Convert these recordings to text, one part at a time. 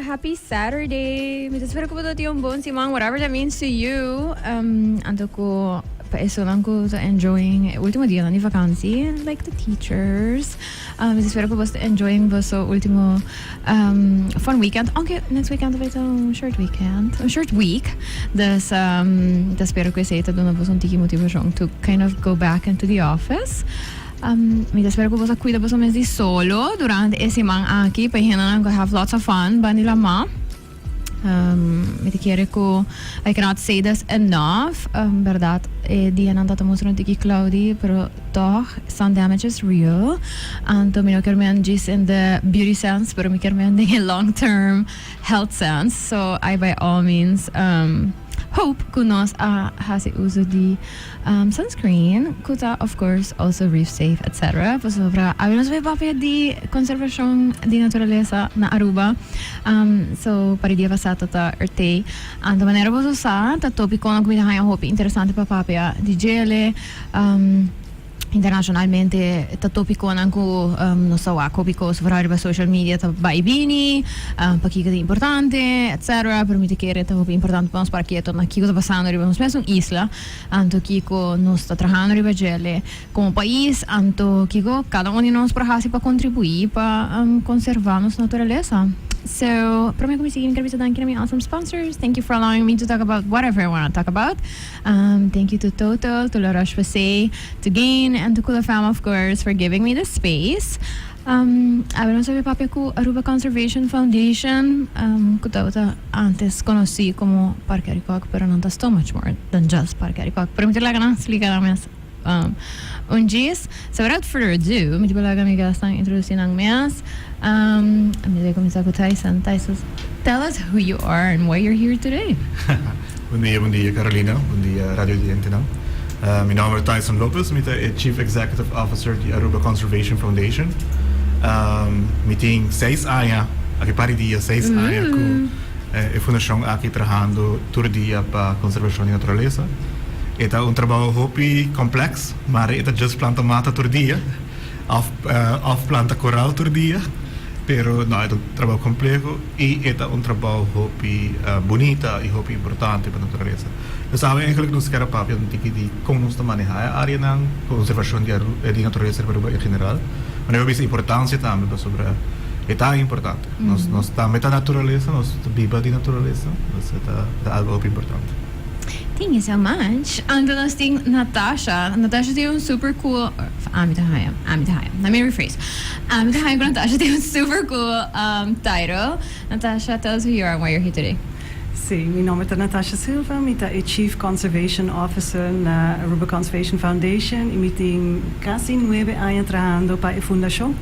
Happy Saturday. Mi ta spera ku bo tin un bon siman, whatever that means to you. Anto ku pa esunnan ku ta enjoying e ultimo dianan di vakantie, like the teachers. Mi ta spera ku bo ta enjoying boso ultimo fun weekend. Aunke next weekend ta bai ta un short weekend, un short week. Dus ta spera ku esei ta duna boso un tiki motivashon to kind of go back into the office. Mi ta spera ku boso a kuida boso mes di solo durante e siman aki pa e hendenan ku have lots of fun banda di lamá. Mi ta kere ku I cannot say this enough, bèrdat e dianan ta ta mustra un tiki cloudy pero tòg sun damage is real. Anto mi no kier men djis in the beauty sense pero mi kier men den e long term health sense. So I by all means hope ku nos a hasi uso di sunscreen ku ta of course also reef safe etc. Pasobra awe nos bai papia di conservacion di naturalesa na Aruba. So para dia pasa ta ta Earth Day. Anto manera boso sa ta topiconan ku mi ta haña hopi interesante pa papia di djele. Internacionalmente ta topiconan cu nos ta wak hopi cos vooral riba social media ta bay bini, pakico ta importante, etc. Pero mi ta kere ta hopi importante pa nos para keto na kico ta pasando riba nos mesun isla, anto kico nos ta trahando riba djele como pais, anto kico cada un di nos por haci pa contribui pa conserva nos naturalesa. So, prome cu mi sigui mi ker bisa danki na mi awesome sponsors, thank you for allowing me to talk about whatever I wanna talk about. Thank you to Total, to La Roche-Posay, to Gain and to Cool FM of course for giving me this space. Awe nos a bay papia cu Aruba Conservation Foundation cu tabata antes conoci como Parke Arikok pero nan ta so much more than just Parke Arikok. Pero mi ta laga nan splica nan mes un djis. So without further ado mi ta bay laga mi guestnan introduci nan mes. Mi ta bay cuminsa cu Tyson. Tyson, tell us who you are and why you're here today. Bon dia, bon dia Carolina, bon dia radio oyente-nan. Mi nomber ta Tyson Lopez, mi ta e Chief Executive Officer di Aruba Conservation Foundation. Mi tin seis aña, aki par di dia seis aña cu e fundacion aki trahando tur dia pa conservacion di naturalesa. E ta un trabao hopi complex, maar e ta just planta mata tur dia of of planta coral tur dia, pero no, e ta un trabao compleho. I e ta un trabou hopi bunita i hopi importante pa naturalesa. Nos awe eigenlijk nos kier a papia un tiki di kon nos ta manehá e areanan, konservashon di di naturalesa riba Aruba en general. Manera bo bisa importansia tambe pasobra e ta importante. Nos nos tambe ta naturalesa, nos ta biba di naturalesa, dus e ta ta algo hopi importante. Thank you so much. Anto nos tin Natasha. Natasha tin un super cool, ami ta haña, ami ta haña. Let me rephrase. Ami ta haña ku Natasha tin un super cool title. Natasha, tell us who you are and why you're here today. Sí, mi nomber ta Natasha Silva, mi ta e Chief Conservation Officer na Aruba Conservation Foundation y mi tin casi nuebe aña trahando pa e fundacion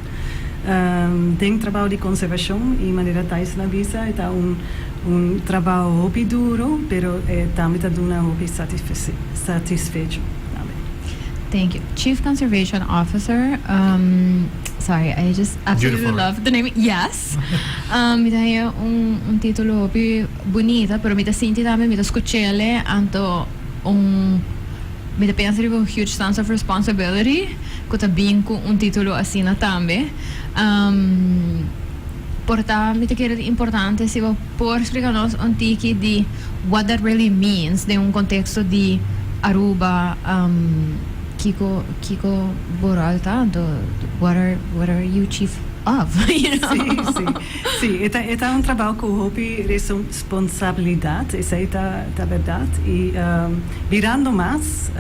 den trabao di conservacion y manera Tyson a bisa e ta un un trabao hopi duro pero e tambe ta duna hopi satisfecho tambe. Thank you. Chief Conservation Officer, sorry, I just absolutely love the name. Yes. Mi ta haña un un titulo hopi bunita, pero mi ta sinti tambe, mi ta scuch'ele, anto un mi ta pensa riba un huge sense of responsibility cu ta bin cu un titulo asina tambe. Por ta mi ta kere di importante si bo por splica nos un tiki di what that really means den un contexto di Aruba, kico kico bo rol ta anto what are what are you chief of you know. Si si si e ta e ta un trabao cu hopi responsabilidad esey ta ta berdad y birando mas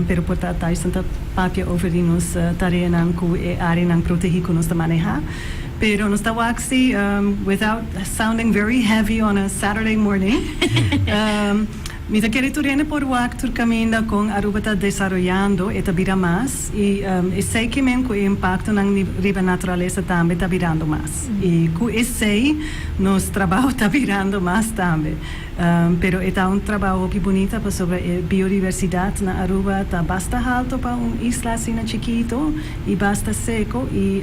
pero por ta Tyson ta papia over di nos tareanan cu e areanan protegi cu nos ta maneha. Pero nos ta wak si, without sounding very heavy on a Saturday morning, mi ta kere tur hende por wak tur kaminda kon Aruba ta desaroyando, e ta bira mas, i esei ke men ku e impaktonan riba naturalesa tambe ta birando mas. I ku esei nos trabou ta birando mas tambe. Pero e ta un trabou hopi bunita pasobra e biodiversidat na Aruba ta basta halto pa un isla asina chikito i basta seko i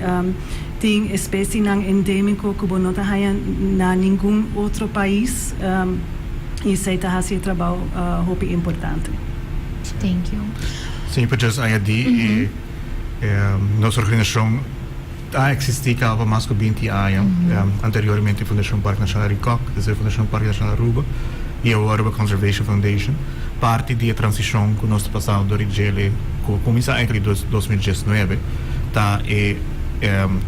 tin espesienan endemiko ku bo no ta haña na ningun otro pais i esei ta hasi e trabou hopi importante. Thank you. Si mi por just añadi, nos organisashon. a existi caba mas cu 20 aña. Anteriormente Fundacion Parke Nacional Arikok, despues Fundacion Parke Nacional Aruba y awor Aruba Conservation Foundation. Parti di e transicion cu nos ta pasando door di djele, cu a cuminsa eigenlijk 2019, ta e,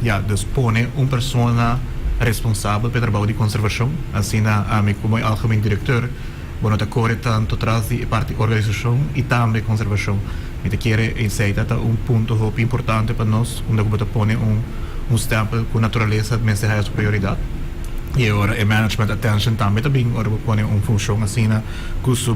ja, dus pone un persona responsabel pa e trabou di conservacion. Asina ami como e algemeen directeur bo no ta core tanto tras di e parti organisacion y tambe conservacion. Mi ta kere esey ta un punto hopi importante pa nos, unda cu bo ta pone un stempel cu naturalesa mester haya su prioridad. Y e ora e management attention tambe ta bin ora bo pone un funcion asina cu su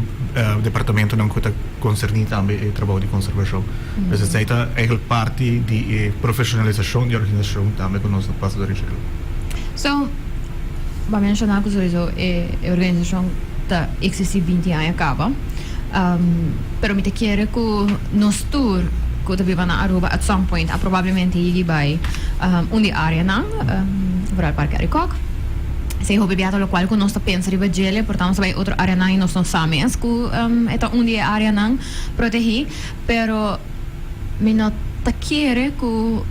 departamentonan cu ta concerni tambe e trabou di conservacion. Dus esey ta eigenlijk parti di e profesionalisacion di e organisacion tambe cu nos ta pasa door dje. So, bo a menciona cu sowieso e organisacion ta existi 20 aña caba, pero mi ta kere cu nos tur cu ta biba na Aruba at some point a probablemente yigi bay un di areanan, vooral Parke Arikok. Esey hopi bia ta locual cu nos ta pensa riba djele, por ta nos ta bay otro areanan y nos no sa mes cu e ta un di e areanan protegi, pero mi no ta kere cu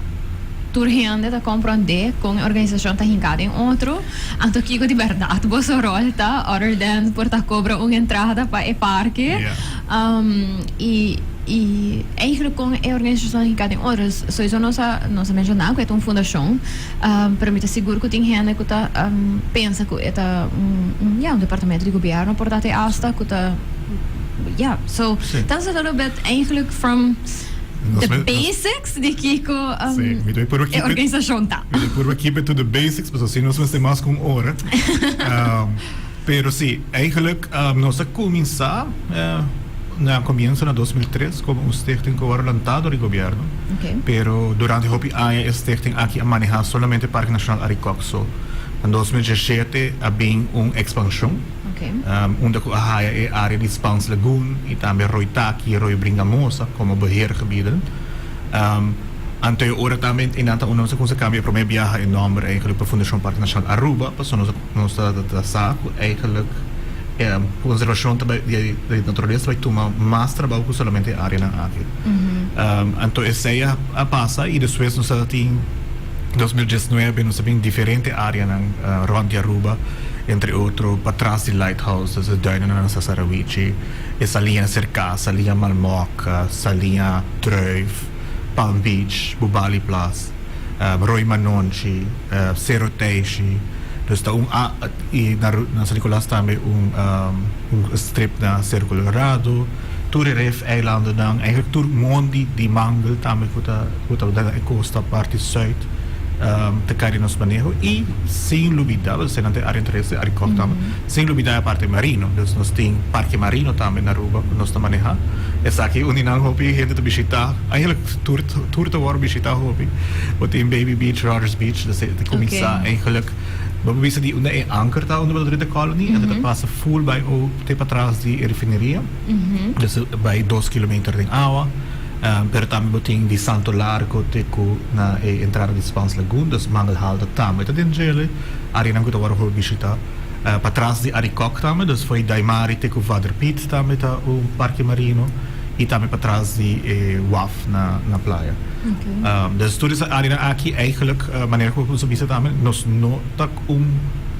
tur hende ta comprende con e organisacion ta hinca den otro, anto kico di berdad boso rol ta other than por ta cobra un entrada pa e parke y y eigenlijk con e organisacion ta hinca den otro. Soiso nos a nos a menciona cu e ta un fundacion, pero mi ta sigur cu tin hende cu ta pensa cu e ta un ya un departamento di gobierno por ta te hasta cu ta ya so tell us a little bit eigenlijk from the basics di kico e organisacion ta. Mi ta purba keep it to the basics pasobra si nos mester mas cu un ora. Pero si, eigenlijk nos a cuminsa na comienzo na 2003 como un stichting cu a worde lanta door di gobierno. Pero durante hopi aña e stichting aki a maneha solamente Parke Nacional Arikok so. Na 2017 a bin un expansion. Unda cu a haya e area di Spaans Lagoon y tambe Rooi Taki y Rooi Bringamosa como beheergebieden. Anto e ora tambe e nan ta unda nos a cuminsa cambia e prome biaha e nomber eigenlijk pa Fundacion Parke Nacional Aruba pasobra nos nos ta ta sa cu eigenlijk conservacion ta bay di naturalesa ta bay tuma mas trabao cu solamente e areanan aki. Anto esey a pasa y despues nos ta tin 2019 nos a bin diferente areanan rond di Aruba, entre otro patras di Lighthouse, dus e duinennan na Sasarawichi, e saliña Serka, saliña Malmok, saliña Druif, Palm Beach, Bubali Plas, Rooi Manonchi, Sero Teishi, dus ta un y na San Nicolas tambe un strip na Sero Colorado. Tur e ref eilandennan, eigenlijk tur mondi di mangel tambe ku ta ku ta na e kosta parti sùit ta kai den nos maneho i sin lubida, bo esei nan ta e área terrestre, Arikok tambe, sin lubida e parti marino. Dus nos tin parke marino tambe na Aruba ku nos ta maneha. Esaki un di nan hopi hende ta bishita, eigenlijk tur tur ta wòrdu bishita hopi. Bo tin Baby Beach, Rogers Beach, dus ta kuminsá eigenlijk bo por bisa di unda e anker ta unda bo ta drenta Colony, anto ta pasa full bai o te patras di e refineria. Dus bai dos kilometer den awa, pero tambe bo tin di Santo Largo te ku na e entrada di Spaans Lagoon, dus Mangelhalde tambe ta den djele, areanan ku ta wòrdu hopi bishitá. Patras di Arikok tambe, dus fo'i Daimari te ku Vader Piet tambe ta un parke marino i tambe patras di e waf na playa. Dus tur esaki areanan aki eigenlijk manera ku bo bisa tambe nos no ta un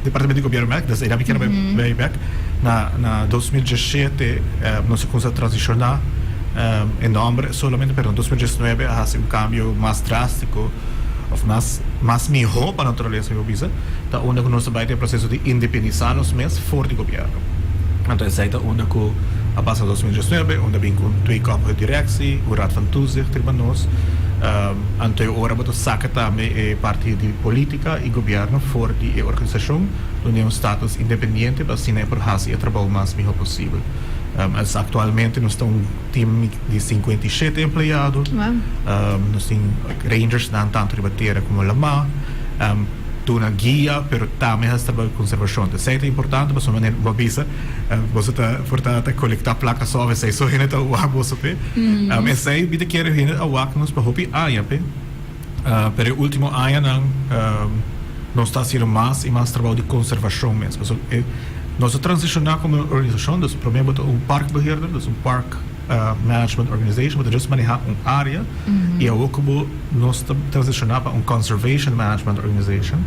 departamento di gobierno bek, dus mi kier bay bek na 2017 nos a cuminsa transiciona e nomber solamente pero na 2019 a haci un cambio mas drastico of mas mas miho pa naturalesa mi por bisa ta unda cu nos ta bay den e proceso di independisa nos mes for di gobierno. Anto esey ta unda cu a pasa na 2019 unda bin cu un tweekoppige directie, un raad van toezicht riba nos. Anto e ora bo ta saca tambe e parti di politica y gobierno for di e organisacion duna un status independiente pa asina e por haci e trabou mas miho posibel. As actualmente nos ta un team di 57 empleado. Nos tin rangersnan tanto riba tera como lama. Duna guia pero tambe haci trabou di conservacion. Esey ta importante pasobra manera bo a bisa boso ta por ta ta colecta placa so of esey so hende ta wak boso p'e. Esey mi ta kere hende a wak nos pa hopi aña p'e. Pero e ultimo añanan nos ta haciendo mas y mas trabou di conservacion mes. Pasobra nos a transiciona como organisacion, dus prome bo ta un parkbeheerder, dus un park. management organization, bo ta just maneha un area y awor cu bo nos ta transiciona pa un conservation management organization,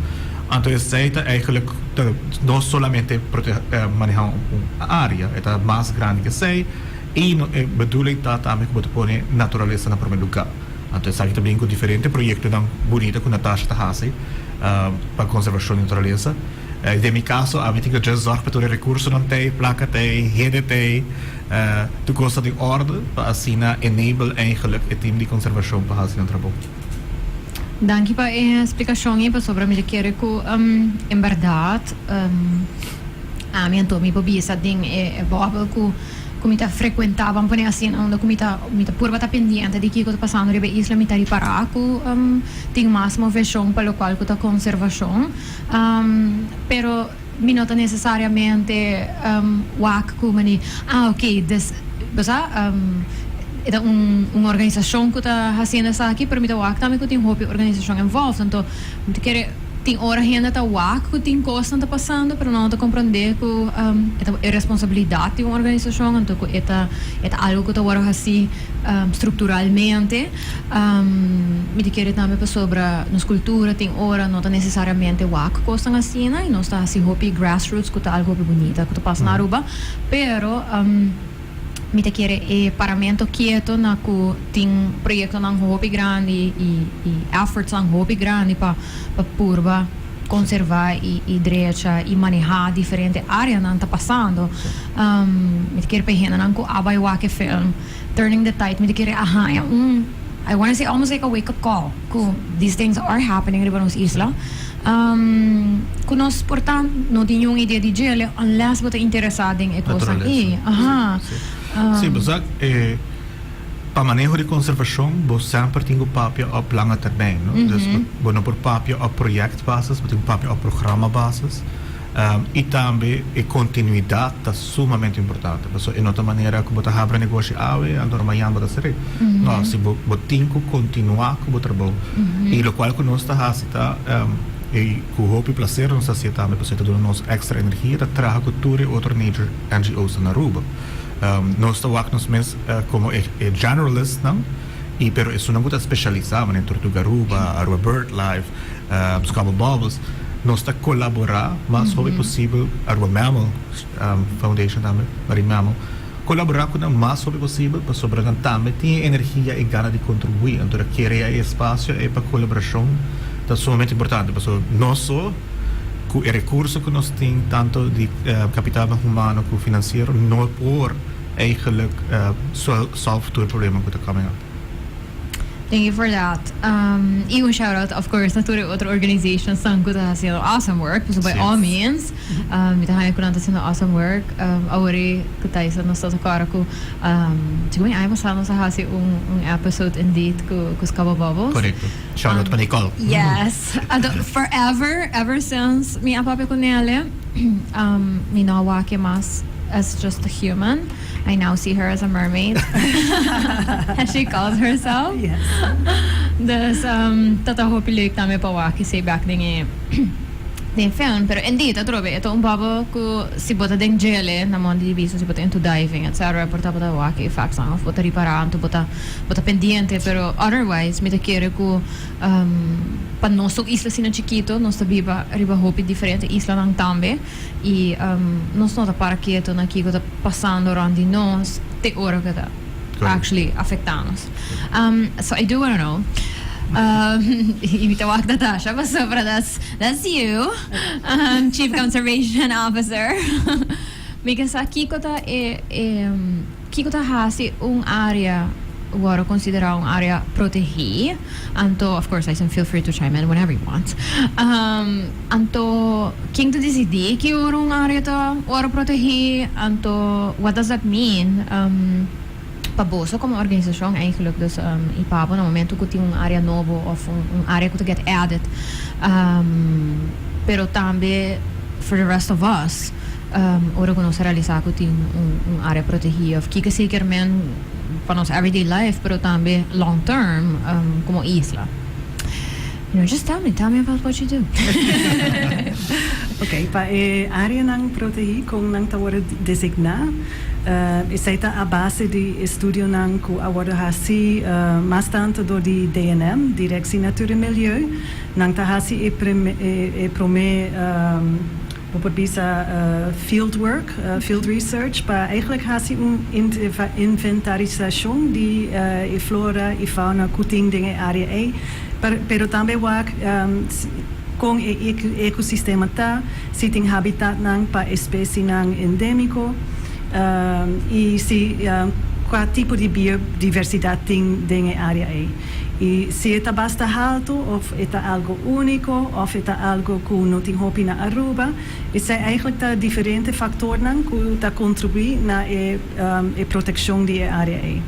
anto esey ta eigenlijk ta no solamente maneha un area, e ta mas grandi cu esey y e bedoeling ta tambe cu bo ta pone naturalesa na prome lugar. Anto esaki ta bin cu diferente proyectonan bunita cu Natasha ta haci pa conservacion di naturalesa. Den mi caso ami tin cu just zorg pa tur e recursonan t'ey, placa t'ey, hende t'ey, tur cos ta den orde pa asina enable eigenlijk e team di conservacion pa haci nan trabou. Danki pa e splicacion ey pasobra mi ta kere cu en berdad ami anto mi por bisa den e bubble cu cu mi ta frecuenta, ban pone asina, unda cu mi ta mi ta purba ta pendiente di kico ta pasando riba e isla mi ta ripara cu tin mas movecion pa locual cu ta conservacion. Pero mi no ta necesariamente wak cu mani, ah ok, dus, bo sa, e ta un un organisacion cu ta haciendo esaki, pero mi ta wak tambe cu tin hopi organisacion involved. Anto mi ta kere tin ora hende ta wak cu tin cosnan ta pasando, pero nan no ta comprende cu e ta e responsabilidad di un organisacion, anto cu e ta e ta algo cu ta worde haci structuralmente. Mi ta kere tambe pasobra nos cultura tin ora no ta necesariamente wak cosnan asina y nos ta haci hopi grassroots cu ta algo hopi bunita cu ta pasa na Aruba, pero mi ta kere e paramento kieto na cu tin proyectonan hopi grandi y effortsnan hopi grandi pa purba conserva y drecha y maneha diferente areanan ta pasando. Mi ta kere pa e hendenan cu a bay wak e film Turning the Tide mi ta kere a haña un, I wanna say almost like a wake up call cu these things are happening riba nos isla cu nos por ta no tin niun idea di djele unless bo ta interesa den e cosnan ey. Aha. Si, bo sa e pa maneho di conservacion bo semper tin cu papia op lange termijn, no? Dus bo no por papia op projectbasis, bo tin cu papia op programmabasis. I tambe e kontinuidat ta sumamente importante, pasobra e no ta manera ku bo ta habra negoshi awe, anto mañan bo ta ser'é. No, si bo bo tin ku kontinuá ku bo trabou. I lokual ku nos ta hasi ta, i ku hopi plaser nos ta hasié tambe, pasobra e ta duna nos èkstra energia, ta traha ku tur e otro nature NGO's na Aruba. Nos ta wak nos mes komo e generalistnan, i pero esunnan ku ta spesialisá, manera Tortuga Aruba, Aruba Birdlife, Scrabble Bubbles, nos ta kolaborá mas hopi posibel, Aruba Mammal Foundation tambe, Marine Mammal, kolaborá ku nan mas hopi posibel pasobra nan tambe tin e energia i gana di kontribuí. Anto ta krea e espasio ei pa kolaborashon ta sumamente importante pasobra nos so ku e rekurso ku nos tin tanto di kapital humano ku finansiero no por eigenlijk solve tur e problema ku ta coming up. Thank you for that. Y un shout out of course na tur e otro organizations nan cu ta haciendo awesome work. Pasobra by all means mi ta haña cu nan ta haciendo awesome work. Awor e cu Thaisa nos ta acorda cu segun mi aña pasa nos a haci un episode indeed cu Scabba Bubbles. Correcto. Shout out pa Nicole. Yes. Anto forever, ever since mi a papia cu Nele mi no a wak e mas as just a human. I now see her as a mermaid, as she calls herself. Yes. Dus ta ta hopi leuk tambe pa wak esei bek den e den e film. Pero indeed, atrobe, e ta un bubble ku si bo ta den djele, na mondi di bisa, si bo ta into diving, etcetera, por ta bo ta wak e effectsnan of bo ta ripara anto bo ta bo ta pendiente. Pero otherwise mi ta kere ku pa nos ta un isla asina chikito, nos ta biba riba hopi diferente islanan tambe. I nos no ta para keto na kiko ta pasando rond di nos te ora ku ta actually afektá nos. So I do wanna know, i mi ta wak Natasha pasobra that's that's you, Chief Conservation Officer. Mi ke sa kiko ta e e kiko ta hasi un área wòrdu konsiderá un área protegí. Anto, of course, Tyson, feel free to chime in whenever you want. Anto, ken ta disidí ki ora un área ta wòrdu protegí? Anto, what does that mean pa boso komo organisashon eigenlijk? Dus, i pa bo na momento ku tin un área nobo òf un área ku ta get added, pero tambe for the rest of us, ora ku nos a realisá ku tin un área protegí òf kiko esei kier men pa nos everyday life, pero tambe long term komo isla. You know, just tell me, tell me about what you do. Ok, pa e áreanan protegí kon nan ta wòrdu designá? Esey ta a base di estudionan cu a wordo haci mas tanto door di DNM, Directie Natuur en Milieu. Nan ta haci e e prome, bo por bisa, field work, field research, pa eigenlijk haci un inventarisacion di e flora y fauna cu tin den e area ey, pero tambe wak con e ecosistema ta, si tin habitatnan pa especienan endemico y si cua tipo di biodiversidad tin den e area ey. Y si e ta basta halto of e ta algo unico of e ta algo cu no tin hopi na Aruba. Esey eigenlijk ta diferente factornan cu ta contribui na e e proteccion di e area ey.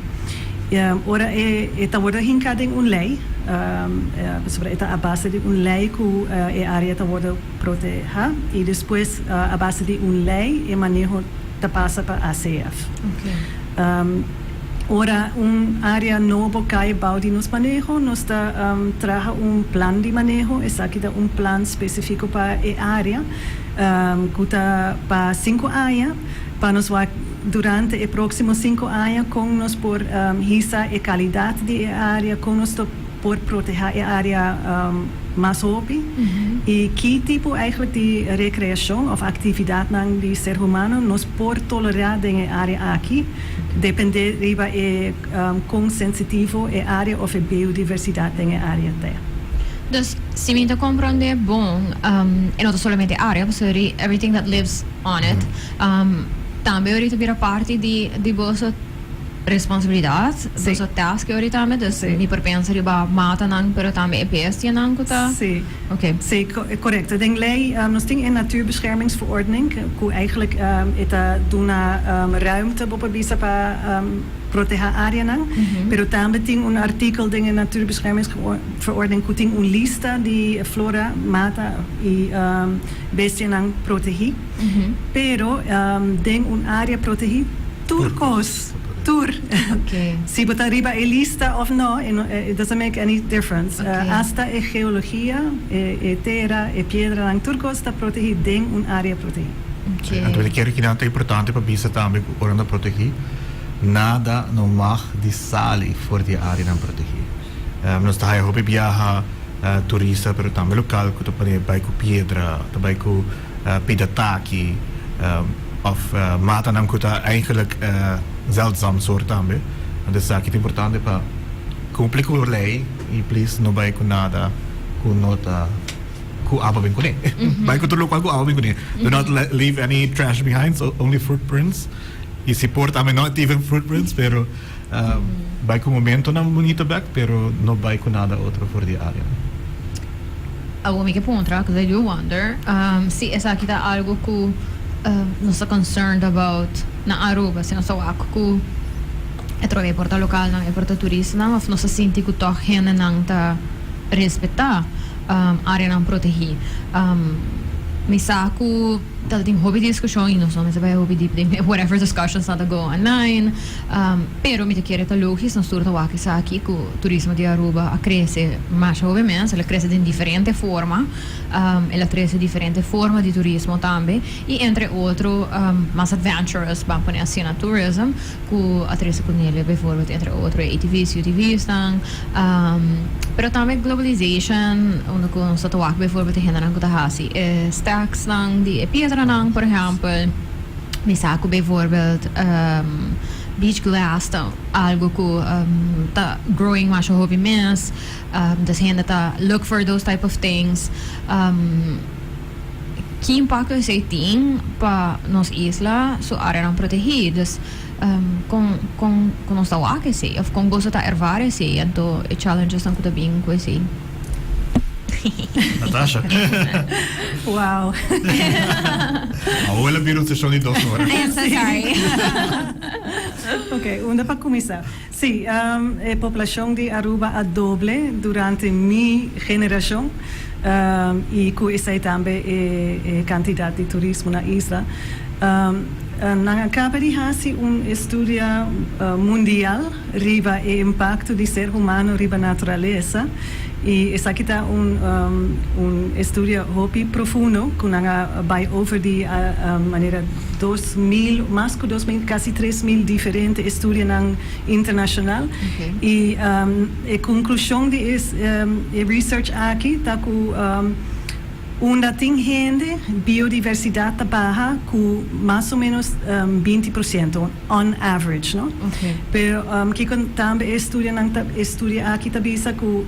Ora e e ta wordo hinca den un ley, pasobra e ta a base di un ley cu e area ta wordo proteha y despues a base di un ley e maneho ta pasa pa ACF. Ora un area nobo cay bao di nos maneho, nos ta traha un plan di maneho. Esaki ta un plan specifico pa e area cu ta pa 5 aña, pa nos wak durante e proximo 5 aña con nos por hisa e calidad di e area, con nos por proteha e area mas hopi y ki tipo eigenlijk di recreacion of actividadnan di ser humano nos por tolera den e area aki, depende riba e con sensitivo e area of e biodiversidad den e area ta. Dus, si mi ta comprende bon, e no solamente area, sorry, everything that lives on it, tambe ahorita bira parti di boso responsabilidad, boso task ahorita tambe, dus mi por pensa riba matanan, pero tambe e bestianan cu ta. Si. Ok. Si, correcto. Den ley, nos tin e Natuurbeschermingsverordening, cu eigenlijk e ta duna ruimte bo por bisa pa proteha areanan, pero tambe tin un artikel den e Natuurbeschermingsverordening cu tin un lista di flora, mata y bestianan protegi. Pero den un area protegi, tur cos, tur. Si bo ta riba e lista of no, it doesn't make any difference. Hasta e geologia, e tera, e piedra, tur cos ta protegi den un area protegi. Anto mi kier cu ta importante pa bisa tambe cu ora protegi, nada no mag di sali for di area protegi. Nos ta haya hopi biaha turista, pero tambe local cu ta pone bay cu piedra, ta bay cu pida taki of matanan cu ta eigenlijk zeldzaam soort tambe. Anto esaki ta importante pa cumpli cu ley y please no bay cu nada cu no ta cu abo bin cune. Bay cu tur locual cu abo bin cune. Do not leave any trash behind, so only footprints. Y si por tambe not even footprints, pero bay cu momentonan bunita back, pero no bay cu nada otro for di area. Awor mi kier puntra, because I do wonder, si esaki ta algo cu nos ta concerned about na Aruba, si nos ta wak cu e trobe por ta local nan, e por ta turista nan, of nos ta sinti cu toch hendenan ta respeta areanan protegi. Mi sa cu ta tin hopi discusion y nos no mester bay hopi deep den whatever discussions nan ta go online, pero mi ta kere ta logisch, nos tur ta wak esaki cu turismo di Aruba a crece masha hopi mes, el a crece den diferente forma, el a trece diferente forma di turismo tambe y entre otro mas adventurous, ban pone asina, tourism cu a trece cu nele bijvoorbeeld entre otro ATV's, UTV's nan, pero tambe globalization, unda cu nos ta wak bijvoorbeeld e hendenan cu ta haci e stacks nan di e piedranan, por ehempel. Mi sa cu bijvoorbeeld beach glass ta algo cu ta growing masha hopi mes, dus hende ta look for those type of things. Ki impacto esey tin pa nos isla su areanan protegi? Dus con nos ta wak esey of con boso ta ervaar esey, anto e challenges nan cu ta bin cu esey? Natasha. Wow. Awor a bira un sesion di 2 ora. I am so sorry. Ok, unda pa cuminsa? Si, e poblacion di Aruba a doble durante mi generacion y cu esey tambe e cantidad di turismo na isla. Nan a caba di haci un estudio mundial riba e impacto di ser humano riba naturalesa y esaki ta un estudio hopi profundo cu nan a bay over di manera 2000, mas cu 2000, casi 3000 diferente estudionan internacional y e conclusion di e research aki ta cu unda tin hende, biodiversidad ta baha cu mas o menos 20% on average, no? Pero kico tambe e estudionan ta estudio aki ta bisa cu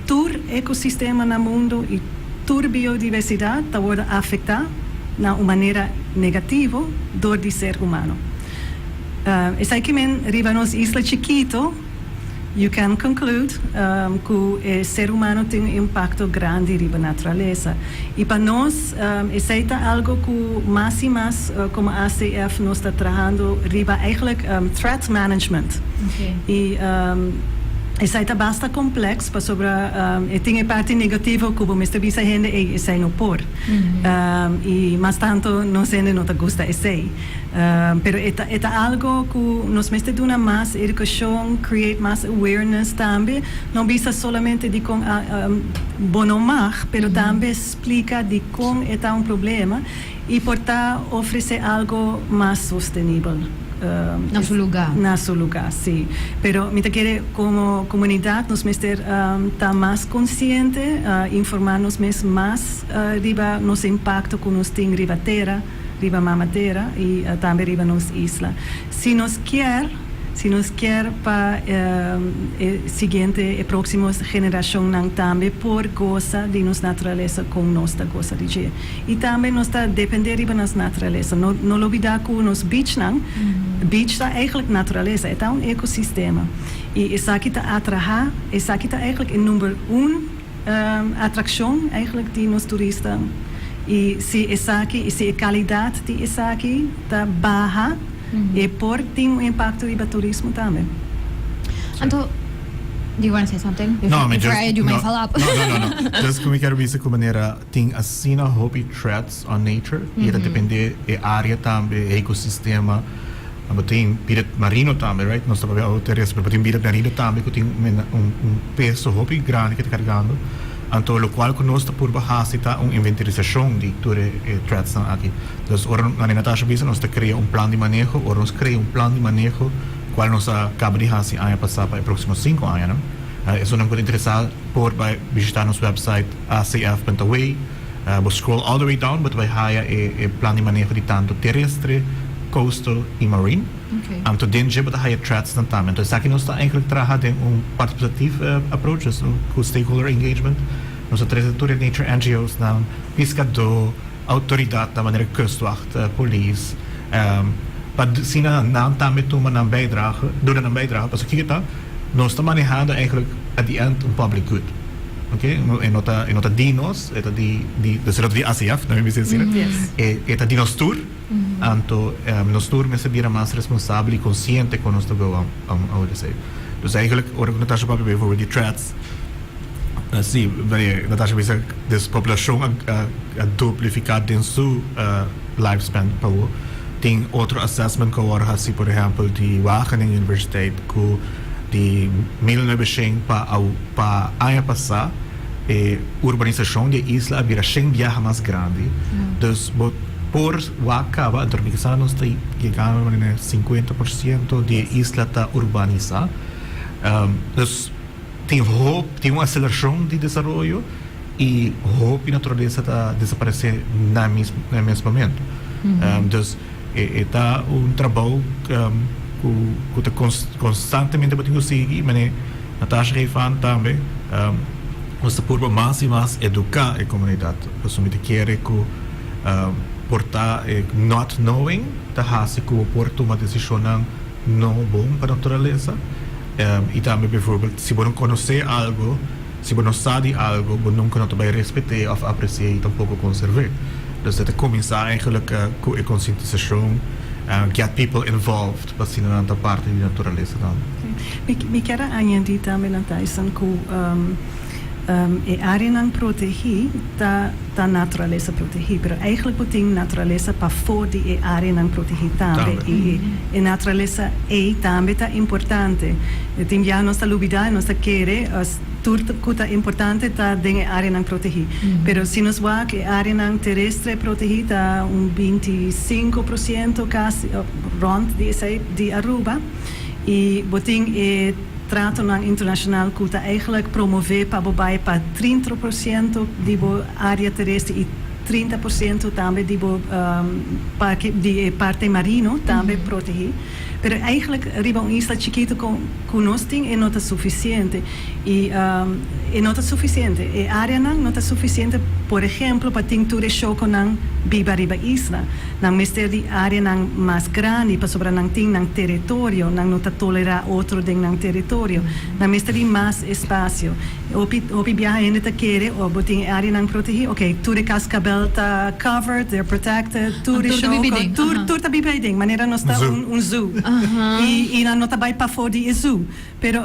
tur ecosistema na mundo y tur biodiversidad ta wordo afecta na un manera negativo door di ser humano. Esaki men riba nos isla chikito, you can conclude cu e ser humano tin un impacto grandi riba naturalesa. Y pa nos, esey ta algo cu mas y mas como ACF nos ta trahando riba eigenlijk threat management. Y esey ta basta complex pasobra e tin e parti negativo cu bo mester bisa hende: "Ey, esey no por." Y mas tanto nos hende no ta gusta esey. Pero e ta algo cu nos mester duna mas educacion, create mas awareness tambe. No bisa solamente di con bo no mag, pero tambe splica di con e ta un problema y por ta ofrece algo mas sostenibel. Na su lugar. Na su lugar, si. Pero mi ta kere como comunidad nos mester ta mas consciente, informa nos mes mas riba nos impacto cu nos tin riba tera, riba mama tera y tambe riba nos isla. Si nos kier pa e siguiente, e proximo generacion tambe por goza di nos naturalesa con nos ta goza di dje. Y tambe nos ta depende riba nos naturalesa. No lubida cu nos beach nan, beach ta eigenlijk naturalesa, ta un ecosistema. Y esaki ta atrae, esaki ta eigenlijk e number 1 atraccion eigenlijk di nos turista. Y si esaki, si e calidad di esaki ta baha, e por tin un impacto riba turismo tambe. Anto, do you want to say something? No, I mean, before just, I do my no, follow-up. No. Just cu mi kier bisa cu manera tin asina hopi threats on nature y ta depende e area tambe, ecosistema. Mas tin bida marino tambe, right? Nos ta papia terestre, pero tin bida marino tambe cu tin un peso hopi grandi cu ta cargando. Anto, lo cual cu nos ta purba hasi ta un inventarisacion di tur e threats nan aki. Dus ora Natasha bisa, nos ta crea un plan di maneho, ora nos crea un plan di maneho, cual nos a caba di hasi aña pasa pa e proximo 5 aña, no? Esunnan cu ta interesa por bay bishita nos website acf.aw. Bo scroll all the way down, bo ta bay haya e plan di maneho di tanto terestre, coastal y marine. Anto den dje bo ta haya threats nan tambe. Anto esaki nos ta eigenlijk traha den un participatief approach, dus cu stakeholder engagement. Nos ta trece tur e nature NGO's nan, piscador, autoridad na manera kustwacht, polis, pa asina nan tambe tuma nan bijdrage, duna nan bijdrage. Pasobra kico ta, nos ta manehando eigenlijk at the end un public good. Okay? E no ta di nos, e ta di, dus e ta di ACF, no mi bisa asina. E ta di nos tur. Anto nos tur mester bira mas responsabel y consciente cu nos ta go how to say. Dus eigenlijk, ora cu Natasha papia bijvoorbeeld di threats, si, Natasha bisa, dus poblacion a duplifica den su lifespan pa bo. Tin otro assessment cu awor hasi, por ehempel, di Wageningen Universiteit, cu di 1900 pa aña pasa, e urbanisacion di isla a bira 100 biaha mas grandi. Dus bo por wak caba, anto mi sa nos ta yegando na 50% di isla ta urbanisa. Dus tin hopi, tin un aceleracion di desaroyo y hopi naturalesa ta desaparece na mes momento. Dus e ta un trabou cu ta constantemente bo tin cu sigui, manera Natasha geeft aan tambe, nos ta purba mas y mas educa e comunidad. Pasobra mi ta kere cu por ta not knowing ta hasi cu por tuma decisionnan no bon pa naturalesa. Y tambe bijvoorbeeld si bo no conoce algo, si bo no sa di algo, bo nunca no ta bay respeta of aprecia y tampoco conserva. Dus e ta cuminsa eigenlijk cu e concientisacion, get people involved, pa asina nan ta parti di naturalesa tambe. Mi kier añadi tambe na Tyson cu E areanan protegi ta naturalesa protegi, pero eigenlijk bo tin naturalesa pafo di e areanan protegi tambe. Y e naturalesa ey tambe ta importante. Tin biaha nos ta lubida y nos ta kere tur cu ta importante ta den e areanan protegi. Pero si nos wak, e areanan terestre protegi ta un 25% casi, rond di esey, di Aruba. Y bo tin e tratonan internacional cu ta eigenlijk promove pa bo bay pa 30% di bo area terestre y 30% tambe di bo parke di e parte marino tambe protegi. Pero eigenlijk riba un isla chikito cu nos tin e no ta suficiente y e no ta suficiente. E areanan no ta suficiente, por ehemplo, pa tin tur e shoconan biba riba isla. Nan mester di areanan mas grandi pasobra nan tin nan teritorio, nan no ta tolera otro den nan teritorio. Nan mester di mas espacio. Hopi hopi biaha hende ta kere, "Oh, bo tin e areanan protegi, ok, tur e cascabel ta covered, they're protected, tur e Tur ta bibi shoco, den, tur tur ta bibi aiden, manera nos ta un zoo. Y nan no ta bay pafo di e zoo. Pero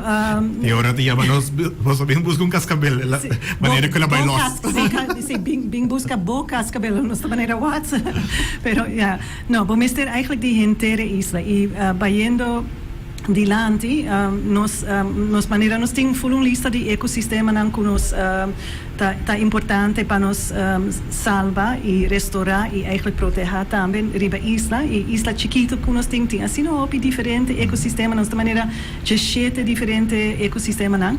Y ora ta yama nos, "Boso bin busca un cascabel", la manera cu el a bay los. Si, bin busca bo cascabel, nos ta manera, "What?" Pero ja, no, bo mester eigenlijk di henter e isla. Y bayendo dilanti, nos manera nos tin full un lista di ecosistemanan cu nos ta importante pa nos salba y restora y eigenlijk proteha tambe riba isla. Y isla chikito cu nos tin, tin asina hopi diferente ecosistema, nos ta manera 17 diferente ecosistemanan.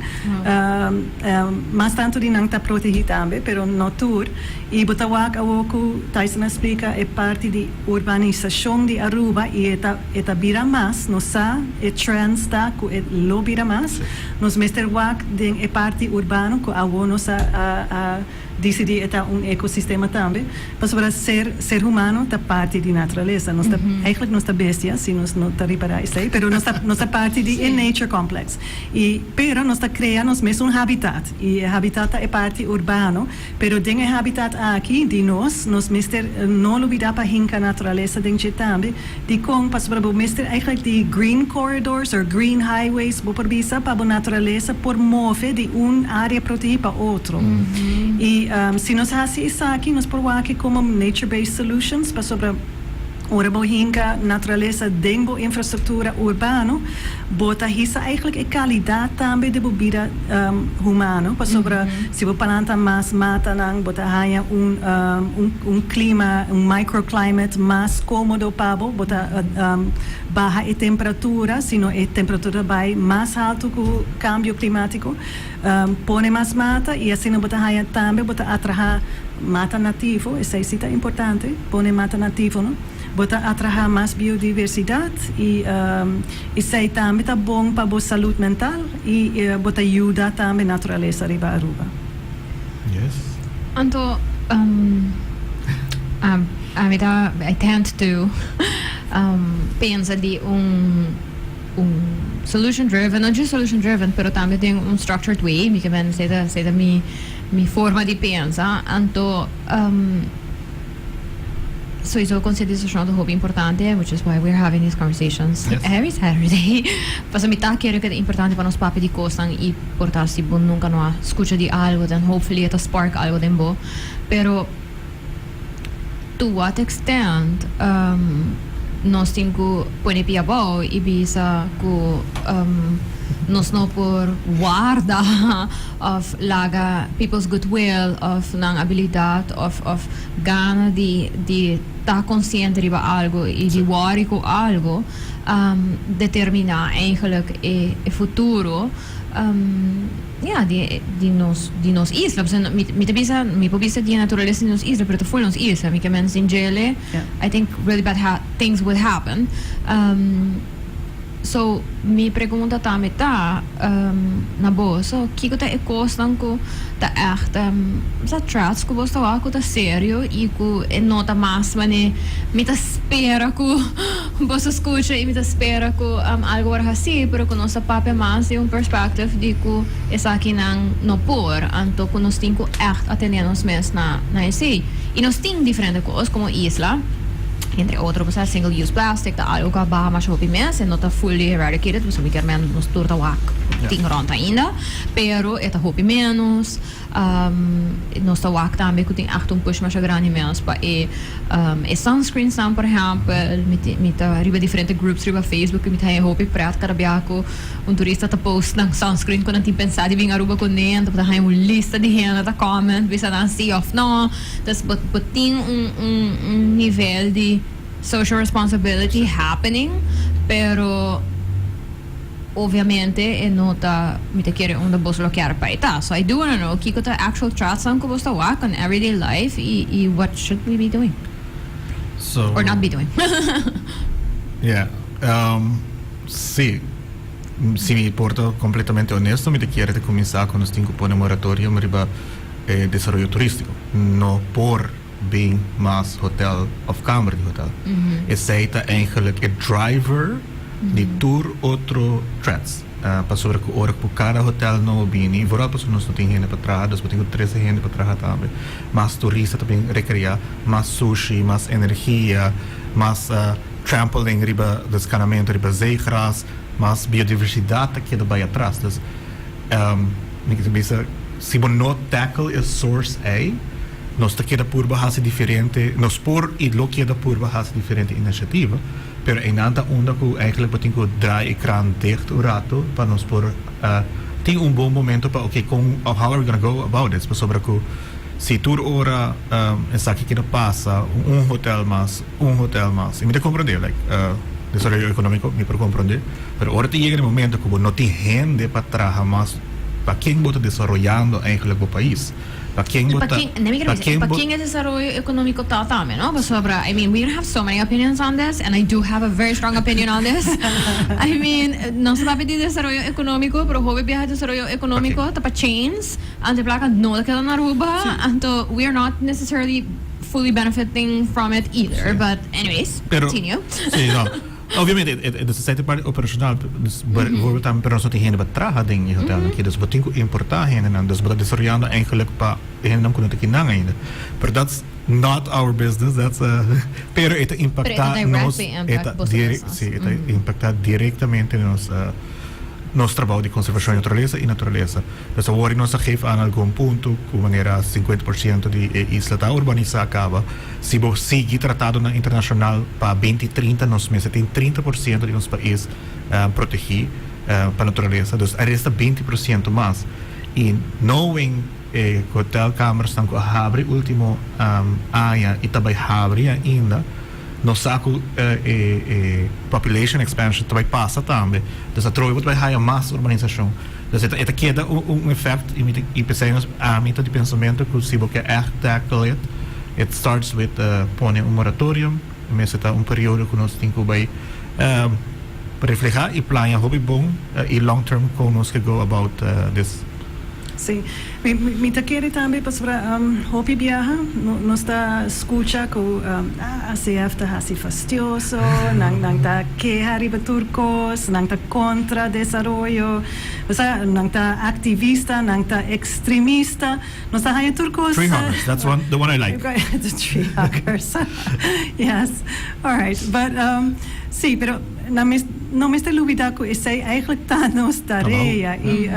Mas tanto di nan ta protegi tambe, pero no tur. Y bo ta wak awo cu Tyson a splica e parti di urbanisacion di Aruba y e ta bira mas, nos sa e trends ta cu e lo bira mas. Nos mester wak den e parti urbano cu awo nos a dicidi e ta un ecosistema tambe. Pasobra ser humano ta parti di naturalesa. Nos ta, eigenlijk nos ta bestia, si nos no ta ripara esey, pero nos ta parti di e nature complex. Y pero nos ta crea nos mes un habitat. Y e habitat ta e parti urbano, pero den e habitat aki di nos, nos mester no lubida pa hinca naturalesa den dje tambe. Di con pasobra bo mester eigenlijk di green corridors or green highways, bo por bisa, pa bo naturalesa por move di un area protegi pa otro. Y si nos haci esaki, nos por wak como nature-based solutions, pasobra ora bo hinca naturalesa den bo infrastructura urbano, bo ta hisa eigenlijk e calidad tambe di bo bida humano, pasobra si bo planta mas matanan, bo ta haya un clima, un microclimate mas comodo pa bo, bo ta baha e temperatura, sino e temperatura bay mas halto cu cambio climatico. Pone mas mata y asina bo ta haya tambe, bo ta atraha mata nativo, esey si ta importante, pone mata nativo, no? Bo ta atraha mas biodiversidad y esey tambe ta bon pa bo salud mental y bo ta yuda tambe naturalesa riba Aruba. Anto, ami ta, I tend to pensa di un solution driven, no just solution driven, pero tambe den un structured way, mi kier esey ta mi forma di pensa. Anto, sowieso concientisacion ta hopi importante, which is why we're having these conversations every Saturday. Paso mi ta kere cu ta importante pa nos papia di cosnan y por ta si bo nunca no a scucha di algo, then hopefully e ta spark algo den bo. Pero to what extent nos tin cu pone pia abou y bisa cu nos no por warda of laga people's goodwill of nan habilidad of gana di ta consciente riba algo y di worry cu algo determina eigenlijk e futuro ja, di nos isla. Mi ta bisa, mi por bisa di naturalesa di nos isla, pero ta full nos isla. Mi kier sin dje, I think really bad things would happen. So mi pregunta tambe ta na boso, kiko ta e cosnan cu ta echt sa threats cu boso ta wak cu ta serio y cu e no ta mas mane mi ta spera cu boso scucha y mi ta spera cu algo wordo haci, pero cu nos ta papia mas di un perspective di cu esakinan no por, anto cu nos tin cu echt atende nos mes na esey. Y nos tin diferente cos como isla. Entre otro, bo sa, single use plastic ta algo cu a baha masha hopi mes, e no ta fully eradicated, pasobra mi kier men nos tur ta wak tin rond ainda, pero e ta hopi menos. Nos ta wak tambe cu tin echt un push masha grandi mes pa e e sunscreensnan, por ehempel. Mi ta riba diferente groups riba Facebook y mi ta haña hopi pret cada bia cu un turista ta post nan sunscreen cu nan tin pensa di bin Aruba cune, anto bo ta haña un lista di hende ta comment bisa nan si of no. Dus bo bo tin un un un nivel di social responsibility happening, pero obviamente e no ta, mi ta kere, unda bos lo kier pa e ta. So I do wanna know kiko ta actual threats-nan ku bos ta wak on everyday life i what should we be doing So, or not be doing. Yeah, si, si mi por ta completamente honesto, mi ta kier ta cuminsa cu nos tin cu pone moratorium riba e desaroyo turistico. No por bin mas hotel of kamer di hotel. Esey ta eigenlijk e driver di tur otro threats. Pasobra cu ora cu cada hotel nobo bini, vooral pasobra nos no tin hende pa traha, dus bo tin cu trece hende pa traha tambe, mas turista ta bin recrea, mas sushi, mas energia, mas trampling riba descanamento riba zeegras, mas biodiversidad ta keda bay atras. Dus mi ta bisa, si bo no tackle e source ey, nos ta keda purba haci diferente, nos por y lo keda purba haci diferente iniciativa, pero eynan ta unda cu eigenlijk bo tin cu draai e kraan dicht un rato pa nos por tin un bon momento pa ok, con, how are we gonna go about this, pasobra cu si tur ora esaki keda pasa, un hotel mas, un hotel mas, y mi ta comprende, like, desaroyo economico mi por comprende, pero ora ta yega e momento cu bo no tin hende pa traha mas, pa ken bo ta desaroyando eigenlijk bo pais? Pa ken Y bo pa ta, ken, mi quiero pa bisa, y ken pa bo ken e desaroyo economico ta tambe, no? Pasobra, I mean, we have so many opinions on this, and I do have a very strong opinion on this. I mean, nos ta papia di desaroyo economico, pero hopi biaha desaroyo economico Pa ken? ta pa chains, anto e placa no ta keda na Aruba, anto we are not necessarily fully benefiting from it either, but anyways, Pero, continue. sí, no. Obviamente, e dus esei ta parti operacional, dus bijvoorbeeld tambe pero nos no tin hende pa traha den e hotelnan aki, dus bo tin ku importá hendenan, dus bo ta desaroyando eigenlijk pa e hendenan ku no ta kinan ainda. Pero that's not our business, that's pero e ta Pero e ta impactá nos, directly e impact ta boso dire business. sí, e ta impactá directamente nos nos trabou di konservashon di naturalesa i naturalesa. Dus awor nos a geef aan algun punto ku manera 50% di e isla ta urbanisá kaba. Si bo sigui tratadonan internashonal pa 2030 nos mester tin 30% di nos pais protegí pa naturalesa. Dus a resta 20% mas. I knowing e hotelkamersnan ku a habri ultimo aña i ta bai habri ainda, nos sa ku e population expansion ta bai pasa tambe. Dus atrobe bo ta bai haya mas urbanisashon. Dus e ta keda un effect i mi ta i p'esei nos ami ta di pensamentu ku si bo ke ègt tackle it, it starts with pone un moratorium. Mester ta un periodo ku nos tin ku bai refleha i plania hopi bon i long term kon nos ke go about this. Sí. Mi ta kere tambe pasobra hopi biaha nos ta skucha ku ACF ta hasi fastioso, nan ta keha riba tur kos, nan ta kontra desaroyo, osea nan ta aktivista, nan ta ekstremista, nos ta haña tur kos. Tree huggers, that's one, the one I like. The tree huggers, yes, alright, but sí, pero nan mes no mester lubida ku esei eigenlijk ta nos tarea i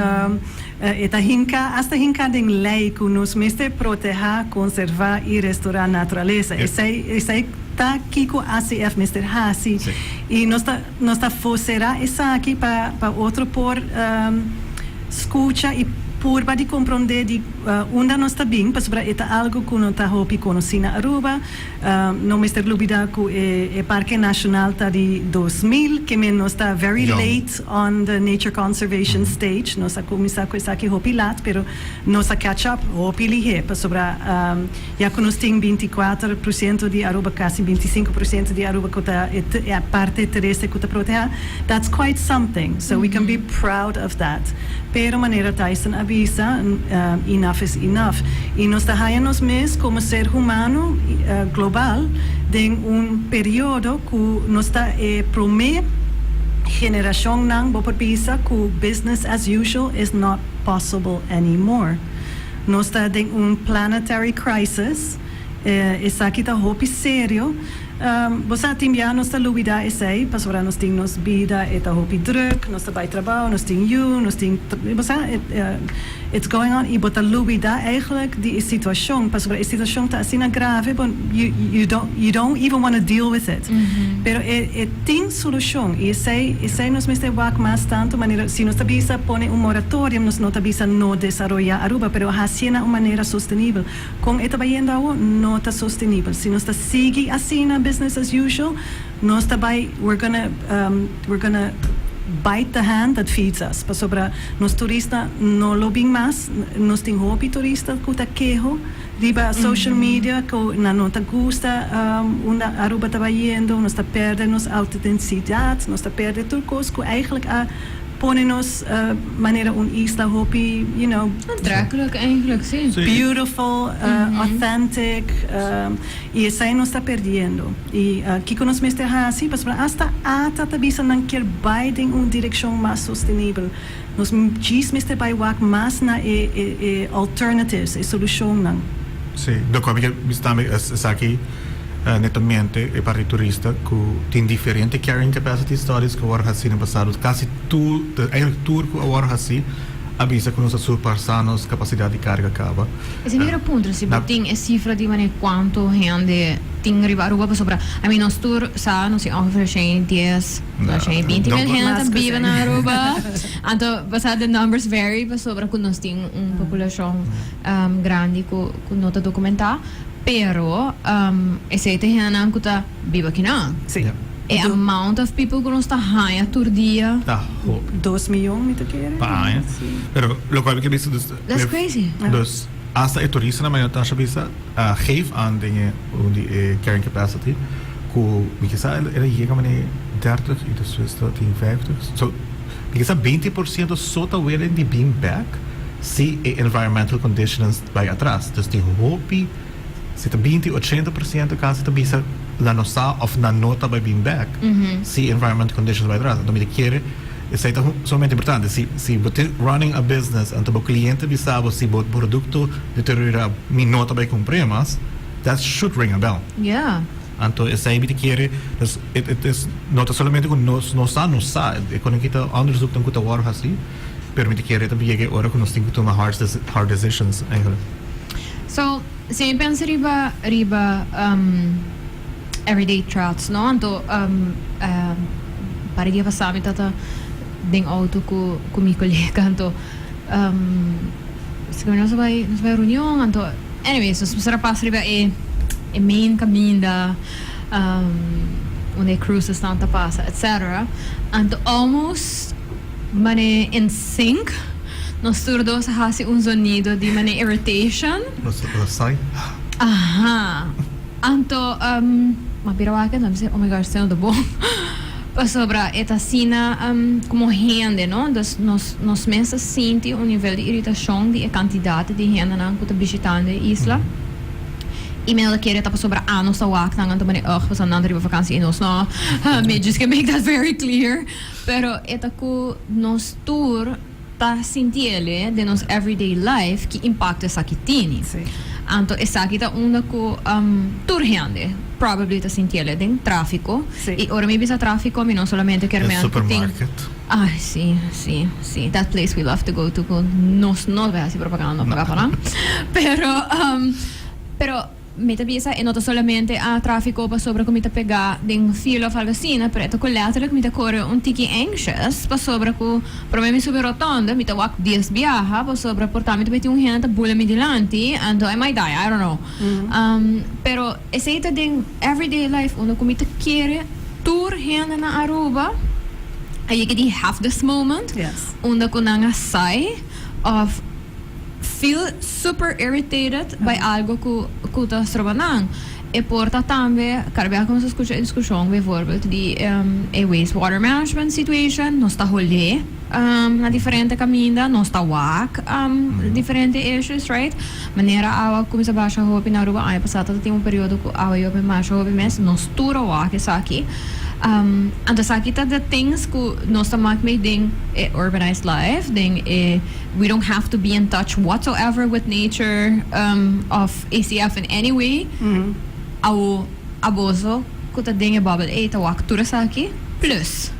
E ta hinká, asta hinká den lei ku nos mester protehá, konservá i restorá naturalesa. Esei, esei ta kiko ACF mester hasi. I nos ta, nos ta foserá esaki pa, pa otro por skucha i purba di komprondé di unda nos ta bin, pasobra e ta algu ku no ta hopi konosí na Aruba. No mester lubida cu e parke nacional ta di 2000, ke men nos ta very late on the nature conservation stage. Nos a cuminsa cu esaki hopi laat, pero nos a catch up hopi lihe, pasobra ya cu nos tin 24% di Aruba, casi 25% di Aruba cu ta e parte terestre cu ta proteha, that's quite something. So we can be proud of that. Pero manera Tyson a bisa, enough is enough. Y nos ta haya nos mes como ser humano global den un periodo cu nos ta e prome generacionnan, bo por bisa, cu business as usual is not possible anymore. Nos ta den un planetary crisis, esaki ta hopi serio. Bo sa tin bia nos ta lubida esey pasobra nos tin nos bida e ta hopi druk, nos ta bay trabao, nos tin yu, nos tin, bo sa, it's going on y bo ta lubida eigenlijk di e situacion pasobra e situacion ta asina grave bo you you don't you don't even wanna deal with it. Pero e e tin solucion y esey esey nos mester wak mas tanto manera si nos ta bisa pone un moratorium nos no ta bisa no desaroya Aruba pero haci'e na un manera sostenibel. Con e ta bayendo awo no ta sostenibel. Si nos ta sigui asina business as usual, nos ta bay, we're gonna, we're gonna bite the hand that feeds us. Pasobra nos turista no lo bin mas. Nos tin hopi turista cu ta keho riba social media cu nan no ta gusta unda Aruba ta bayendo, nos ta perde nos autenticidad, nos ta perde tur cos cu eigenlijk a pone nos manera un isla hopi, you know. Aantrekkelijk eigenlijk, si. Beautiful, authentic, y esey nos ta perdiendo. Y kico nos mester haci? Pasobra hasta ATA ta bisa nan kier bay den un direccion mas sostenibel. Nos djis mester bay wak mas na e e alternatives, e solucionnan. Si, loke mi ke bisa tambe esaki netamente e parti turista ku tin diferente carrying capacity studies ku a wòrdu hasi den pasado. Kasi tur, eigenlijk tur ku a wòrdu hasi a bisa ku nos a surpasá nos kapasidat di karga kaba. Esei mi kere puntra si bo tin e sifra di manera kuantu hende tin riba Aruba pasobra I mean nos tur sa nos tin ongeveer shen dies no shen binti mil hende ta biba na Aruba anto basá the numbers vary pasobra ku nos tin un populashon grandi ku no ta dokumentá. Pero esey ta hendenan cu ta biba akinan. Sí. E amount of people cu nos ta haya tur dia. Ta hopi. 2 miyon mi ta kere. Pa aña. Sí. Pero locual mi ke bisa dus. That's crazy. Dus hasta e turistanan mayor Tasha bisa a geef aan den e un di e carrying capacity cu mi ke sa el a yega mane 30 y despues ta tin 50. So mi ke sa 20% so ta willing di bin back si e environmental conditions bai atras. Dus tin hopi, si ta 20, 80% kasi ta bisa nan no sa of nan no ta bai bin back si environmental conditions bai atras. Anto mi ta kere esei ta sumamente importante. Si bo tin running a business anto bo cliente bisa bo si bo producto deteriora mi no ta bai cumpre mas, that should ring a bell. Anto esei mi ta kere, dus it is no ta solamente cu nos no sa, nos sa, e con aki ta onderzoeknan cu ta worde haci. Pero mi ta kere ta yega e ora ku nos tin ku tuma hard hard decisions eigenlijk. So, si mi pensa riba riba everyday threats no, anto par di dia pasa mi tata den auto ku ku mi kolega anto sigur nos a bai nos a bai reunion anto anyways nos mester a pasa riba e e main kaminda unda e cruisesnan ta pasa etcetera anto almost Mane in sync. Nos tur dos a hasi un zonido di mane irritation. Nos a sai. Aha. Anto m'a bira wak anto mi bisa, oh my gosh, esei no ta bon. Pasobra e ta asina como hende, no? Dus nos nos mes ta sinti un nivel di irritashon di e kantidat di hendenan ku ta bishitando e isla. I mi no ta kere ta pasobra anos ta wak nan anto mane ugh pasobra nan ta riba vakansi i nos no. Mi just ke make that very clear. Pero e ta ku nos tur ta sintiele den nos everyday life ki impakto esaki tini. Anto esaki ta unda ku tur hende probably ta sintiele den trafiko. I ora mi bisa trafiko mi no solamente kier men ku tin. Ay si, si, si. That place we love to go to ku nos no ta bai hasi propaganda no paga pa nan. Pero, pero. Mi ta bisa e no ta solamente a trafico pasobra cu mi ta pega den fila of algo asina, pero e ta cu letterlijk mi ta core un tiki anxious pasobra cu prome mi subi rotonda mi ta wak dies biaha pasobra por ta mi ta meti un hende ta bula mi dilanti anto I might die, I don't know. Pero esey ta den everyday life unda cu mi ta kere tur hende na Aruba a yega di have this moment unda cu nan a sai of feel super irritated by algo cu cu ta stroba nan. E por ta tambe, cada biaha cu nos a scucha e discusion bijvoorbeeld di e waste water management situation, nos ta holé na diferente caminda, nos ta wak diferente issues, right? Manera awa a cuminsa basha hopi na Aruba aña pasa ta tin un periodo cu awa yobe masha hopi mes, nos tur a wak esaki. Anto esaki ta the things cu nos ta mak mee den e urbanized life, den e. We don't have to be in touch whatsoever with nature of ACF in any way. Awo aboso. cu ta den e bubble ey ta wak tur esaki plus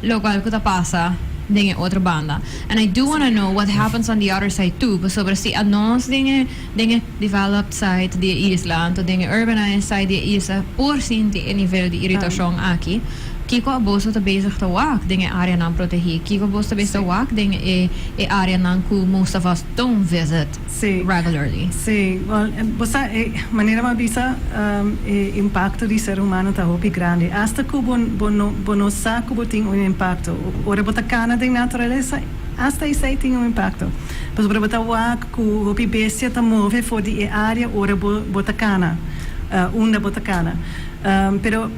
locual cu ta pasa den e otro banda. And I do wanna know what happens on the other side too, pasobra si anos den e den e developed side di e isla, anto den e urbanized side di e isla por sinti e nivel di iritacion aki, kico aboso ta bezig ta wak den e areanan protegi? Kico boso ta bezig ta wak den e e areanan cu most of us don't visit regularly? Si, well, bo sa, e manera bo a bisa, e impacto di ser humano ta hopi grandi. Hasta cu bo bo no bo no sa cu bo tin un impacto. Ora bo ta cana den naturalesa, hasta esey tin un impacto. Pasobra bo ta wak cu hopi bestia ta move for di e area ora bo bo ta cana, unda bo ta cana. Pero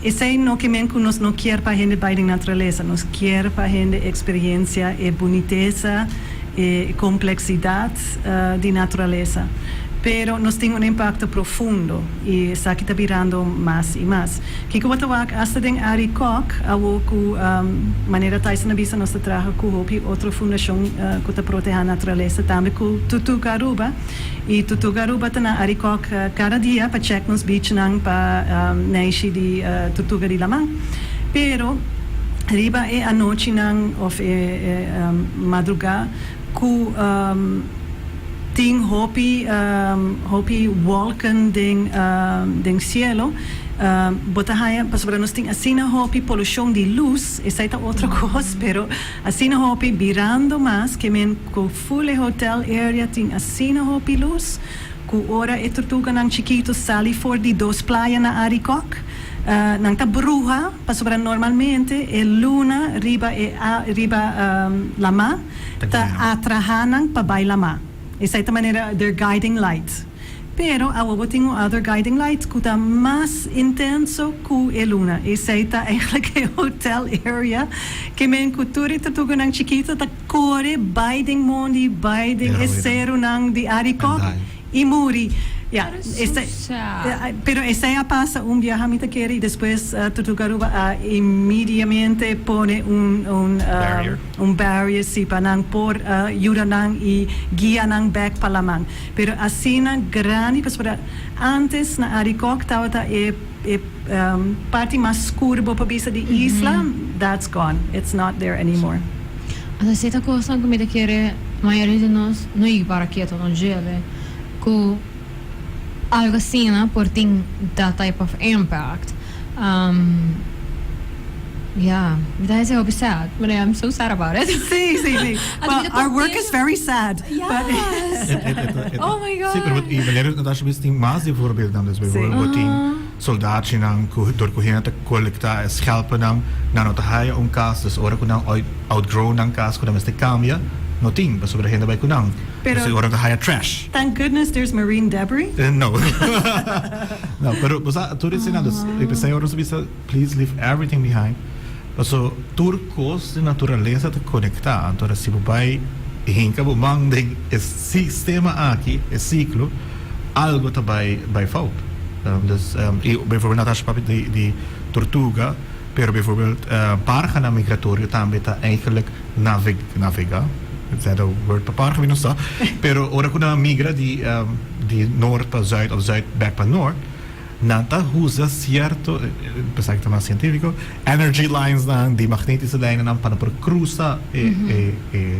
esey no ke men cu nos no kier pa hende bay den naturalesa. Nos kier pa hende experiencia e bunitesa, e complexidad di naturalesa. Pero nos tin un impacto profundo y esaki ta birando mas y mas. Kico bo ta wak hasta den Arikok awo cu manera Tyson a bisa nos ta traha cu hopi otro fundacion cu ta proteha naturalesa tambe cu Tutuga Aruba y Tutuga Aruba ta na Arikok cada dia pa check nos beachnan pa neishi di tutuga di laman. Pero riba e anochinan of e madruga cu tin hopi hopi wolken den den cielo bo ta haya pasobra nos tin asina hopi polucion di luz esai ta otro cos pero asina hopi birando mas ke men cu full e hotel area tin asina hopi luz cu ora e tortuganan chikito sali for di dos playa na Arikok nan ta bruha pasobra normalmente e luna riba e riba lama ta atraha nan pa bai lama. Esei ta manera their guiding light. Pero awo bo tin un other guiding light cu ta mas intenso cu e luna. Esei ta eigenlijk e hotel area ke men cu tur e tortuganan chikito ta core bai den mondi, bai den e serunan di Arikok y muri. Ya, That is so sad. Pero esei a pasa un biaha mi ta kere y despues Tortuga Aruba a inmediamente pone un un Barrier. un barrier si pa nan por yuda nan y guia nan bek pa laman. Pero asina grandi pasobra antes na Arikok tabata e e parti mas scur bo por bisa di isla, that's gone, it's not there anymore. Anto esei ta cosnan cu mi ta kere mayoria di nos no yigi para keto no djele. Cu algo asina por tin that type of impact. Yeah, mi ta hasi hopi sad, but I'm so sad about it. Sí, sí, sí. Well, our work is very sad. Yes. Oh my God. Sí, pero y manera Natasha bisa tin mas di voorbeelden. Dus bijvoorbeeld bo tin soldaatjenan cu door cu hende ta colecta e schelpennan, nan no ta haya un cas, dus ora cu nan outgrow nan cas cu nan mester cambia, no tin, pasobra hende bay cu nan. Pero Dus ora ta haya trash. Thank goodness there's marine debris. No. No, pero bo sa tur esei dus e pesei ora nos a bisa please leave everything behind. Paso tur cos di naturalesa ta conecta. Anto si bo bay hinca bo man den e sistema aki, e ciclo, algo ta bay bay fout. Dus y bijvoorbeeld Natasha papia di di tortuga, pero bijvoorbeeld parhanan migratorio tambe ta eigenlijk naveg navega is that a word pa parha mi no sa pero ora ku nan a migra di di noord pa zuid of zuid bek pa noord nan ta usa cierto pensá ki ta mas científico energy lines nan di magnetische lijnen nan pa nan por crusa e e e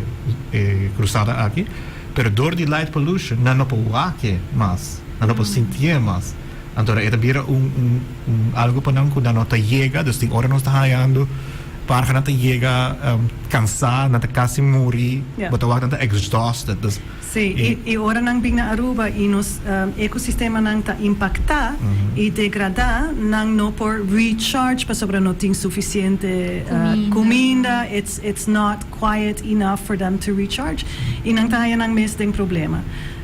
e cruzada aki pero door di light pollution nan no por wak e mas nan no por sintié mas anto e ta bira un un un algo pa nan ku nan no ta yega dus tin ora nos ta hayando Parhanan ta yega cansá, nan ta casi muri, bo ta wak nan ta exhausted. Dus, Sí, y ora nan bin na Aruba y nos ecosistemanan ta impactá y degradá, nan no por recharge pasobra no tin suficiente cuminda, it's not quiet enough for them to recharge y nan ta haya nan mes den problema.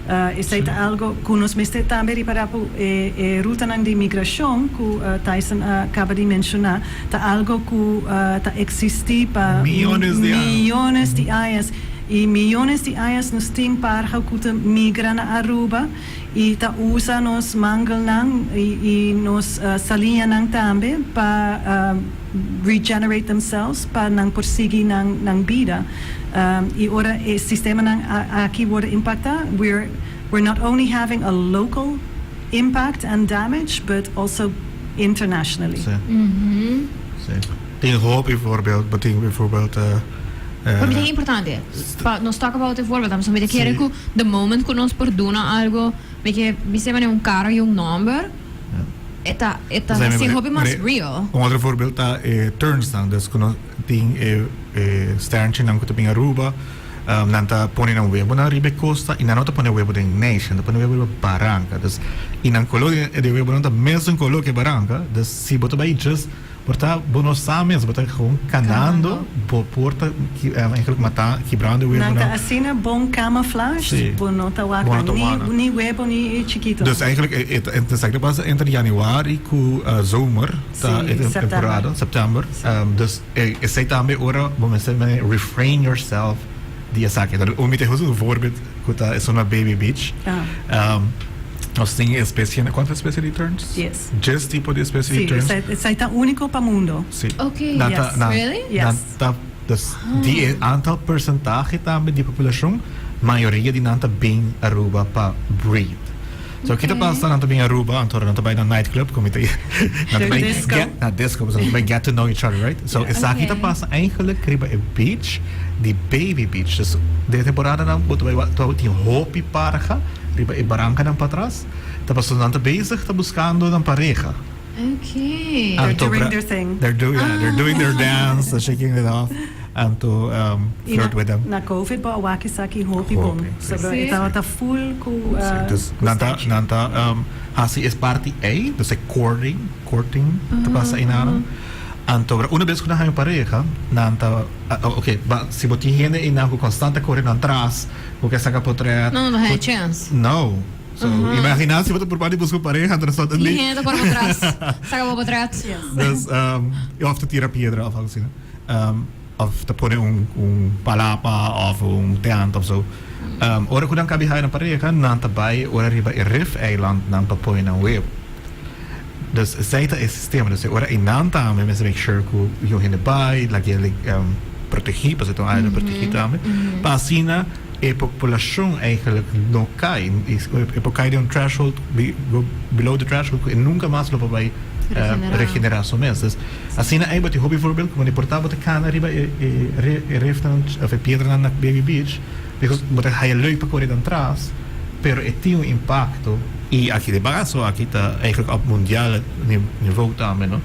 Esei ta algo ku nos mester tambe ripará ku e e rutanan di migrashon ku Tyson a kaba di menshoná ta algo ku ta eksistí pa Miyones di aña. miyones di añas. I miyones di añas nos tin parha ku ta migra na Aruba i ta usa nos mangelnan i i nos saliñanan tambe pa regenerate themselves pa nan por sigui nan nan bida. Y ora e sistemanan aki wordo impacta, we're we're not only having a local impact and damage, but also internationally. Si. Si. Tin hopi voorbeeld, bo tin bijvoorbeeld Pero mi ta importante pa nos talk about e voorbeeld, pasobra mi ta kere ku the moment ku nos por duna algo, mi ke bisa manera un kara i un nomber, e ta e ta hasi hopi mas real. Un otro voorbeeld ta e ternsnan, dus ku nos tin e e sternchinan ku ta bin Aruba, nan ta pone nan webonan riba e kosta i nan no ta pone webo den neishi, nan ta pone webo riba baranka, dus i nan kolo di e webonan ta mesun kolo ku e baranka, dus si bo ta bai just Por ta bo no sa mes, bo ta gewoon canando, bo por ta eigenlijk mata, kibrando e Nan ta webonan. asina bon camouflaged, Sí. bo no ta wak Bo no nan, ta ni, wak nan. ni webo ni e chikito. Dus eigenlijk e, e, e, esaki ta pasa entre januari cu zomer, ta Sí, e september. temporada, september. Sí. Dus e, esey tambe ora bo mester mane refrain yourself di esaki. Dan un mi ta usa un voorbeeld cu ta esun na Baby Beach. Ah. Nos tin especie, cuanto especie di terns? Dies. Dies tipo di especie di Sí, terns. esey, esey ta unico pa mundo. Sí. Ok. Nan ta, Yes. nan, Really? nan Yes. ta, dus di e aantal percentahe tambe di populacion, mayoria di nan ta bin Aruba pa breed. So kita Ok. pasa nan ta bin Aruba, anto nan ta bai na nightclub, como ta, nan ta De bai disco. get, na disco, nan ta bai get to know each other, right? So Yeah. esaki ta Ok. pasa eigenlijk riba e beach di Baby Beach. Dus den temporada nan bo ta bai wa- ta tin hopi parha Riba e barankanan patras, ta pasobra nan ta bezig ta buskando nan pareha. Okay. They're Anto doing bra- their thing. They're do, yeah, they're doing their dance, they're shaking it off. Anto I flirt na, with them. na COVID bo a wak esaki hopi bon. Hopi, sí. Sobra Sí. e tabata full ku Sí, dus ku nan ta, statue. nan ta hasi es parti ei, dus e courting, courting ta pasa einan. Anto bra una bes ku nan haña un pareha, nan ta, ok, ba si bo tin hende einan ku konstant ta kore nan tras, Bo ke saka potret. No, no ta haya chance. No. So, imagina si bo ta purba di buska un pareha, anto nan Tin hende ta kore bo tras, saka bo potret. Dus, of ta tira piedra of algo asina. Of ta pone un un palapa of un tent of zo. Ora ku nan kabi haya nan pareha, nan ta bai ora riba e rif-eiland nan pa pone nan webo. Dus esei ta e sistema. Dus e ora einan tambe mester make sure ku yu hende bai, laga e protegí, pasobra ta un área protegí tambe, pa asina e populashon eigenlijk no kai. E por kai den un threshold, go below the threshold, ku e nunka mas lo por bai regenerá su mes. Dus asina ei bo tin hopi voorbeeld ku bo por ta bo ta kana riba e refnan òf e piedranan na Baby Beach, because bo ta haya leuk pa kore dan tras, pero e tin un impakto. Y aki de baso aki ta eigenlijk op mundial niveau tambe, no?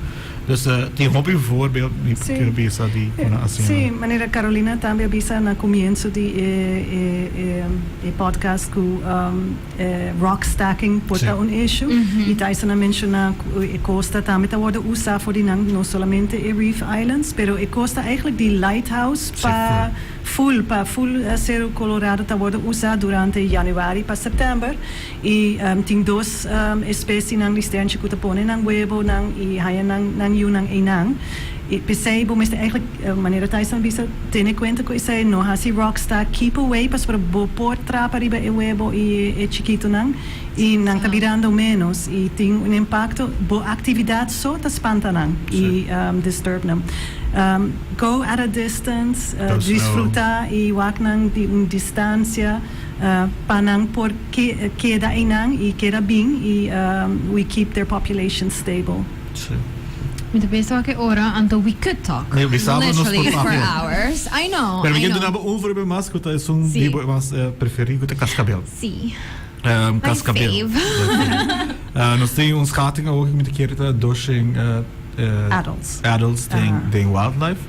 Dus tin hopi voorbeeld mi kier bisa di con a asina. Sí, manera Carolina tambe a bisa na comienzo di e e podcast cu e rock stacking por ta un issue. Y Tyson a menciona cu e costa tambe ta wordo usa for di nan, no solamente e Reef Islands, pero e costa eigenlijk di Lighthouse pa Full pa full Cerro Colorado ta wordo usa durante januari pa september y tin dos especienan di sternchi cu ta pone nan webonan y haya nan nan yunan eynan. Y p'esey bo mester eigenlijk, manera Tyson a bisa, tene cuenta cu esey, no haci rock star, keep away pasobra bo por trapa riba e webo y e chikitonan y nan ta birando menos y tin un impacto, bo actividad so ta spanta nan y disturb nan. Go at a distance, disfruta y wak nan di un distancia pa nan por keda eynan y keda bin y we keep their population stable. Sí. Mi ta pensa wak e ora anto we could talk Mi sa bo nos por literally for papia. hours. I know, Pero mi I ke know. duna bo un voorbeeld mas ku ta esun Sí. di bo mas preferí ku ta Cascabel. Sí. Um, My Cascabel. fave. Nos tin un schatting awor ku mi ta kere ta doshen Adults. adults den den wildlife.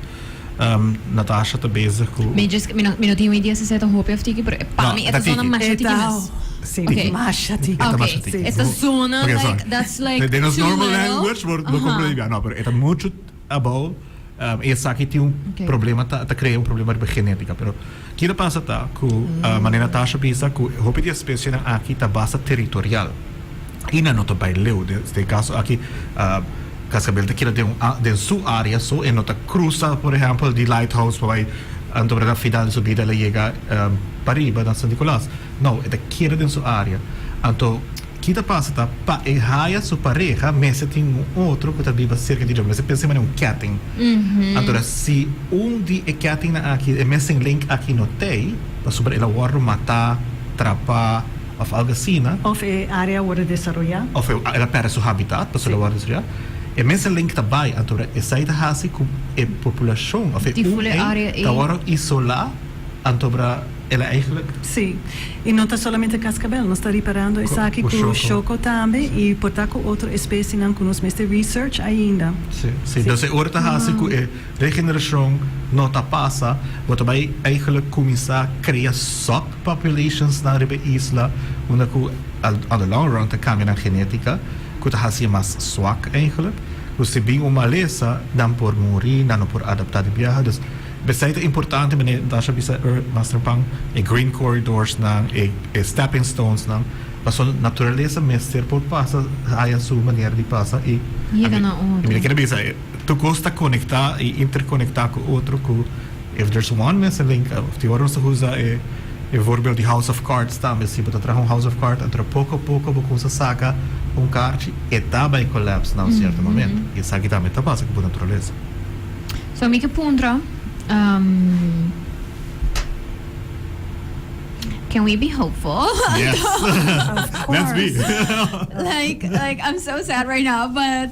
Natasha ta bezig ku. Mi just mi no mi no tin un idea si esei ta hopi of tiki pero pa No, mi e e ta ta zona tiki. masha E tiki ta mes. sí, Okay. masha tiki. E ta Okay, masha tiki. e ta zona Okay, sorry. like that's like Den nos too normal little. language bo Aha. comprende bien. No, pero e ta mucho abou. E esaki tin un Okay. problema ta ta crea un problema riba genetica. Pero kiko ta pasa ta ku manera Natasha bisa ku hopi di especienan aki ta basta territorial. I nan no ta bai leu. Den e caso aki Cascabel ta keda den un den su area so e no ta cruza por ehempel di Lighthouse pa bai anto na final di su bida el a yega pariba na San Nicolas. No, e ta keda den su area. Anto ki ta pasa ta pa e haya su pareha mester tin un otro ku ta biba serka di dje. Mester pensa manera un ketting. Anto si un di e kettingnan aki, e missing link aki no t'ei, pasobra el a wòrdu matá, trapá. Of algo asina. Of e area wordo desaroya. Of el a perde su habitat pasobra el a wordo desaroya. E missing link ta bay, anto esey ta haci cu e populacion of e Di full e area ey ta wordo isola, anto el a eigenlijk. Si, y no ta solamente cascabel, nos ta riparando esaki cu shoco tambe y por ta cu otro especienan cu nos mester research ainda. Si, si. Dus e ora ta haci cu e regeneracion no ta pasa, bo ta bay eigenlijk cuminsa crea subpopulations nan riba e isla, unda cu on the long run ta cambia nan genetica, cu ta haci e mas swak eigenlijk. Cu si bin un malesa, nan por muri, nan no por adapta di biaha. Dus besei ta importante, meneer Dasha bisa er mas trempan, e green corridors nan, e stepping stones nan, pasobra naturalesa mester por pasa, haya su manera di pasa y Yega na otro. Y mi ta kere bisa, tur cos ta conecta y interconecta cu otro cu if there's one missing link, of di ora nos ta usa e voorbeeld di house of cards tambe, si bo ta traha un house of cards, anto poco a poco bo cuminsa saca un kaartje, e ta bay collapse na un cierto momento. Y esaki tambe ta pasa cu bo naturalesa. So mi ke puntra, can we be hopeful? Yes. Of Let's be. course. Like I'm so sad right now, but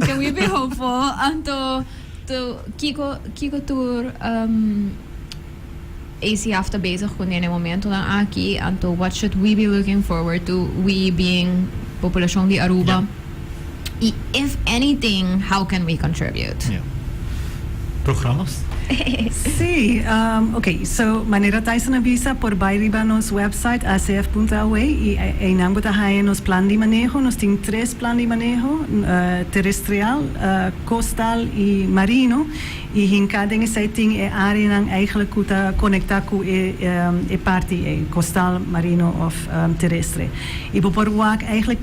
can we be hopeful? Anto, to, kiko tur ACF ta bezig cu den e momentonan aki? Anto, what should we be looking forward to, we being populacion di Aruba? Y if anything, how can we contribute? Yeah. Programas? Si, ok, so manera Tyson a bisa por bai riba nos website acf.aw y einan bo ta haya nos plan di maneho. Nos tin tres plan di maneho, terestrial, kostal y marino, y hinká den esei tin e areanan eigenlijk ku ta konektá ku e e parti ei, kostal, marino of terestre. Y bo por wak eigenlijk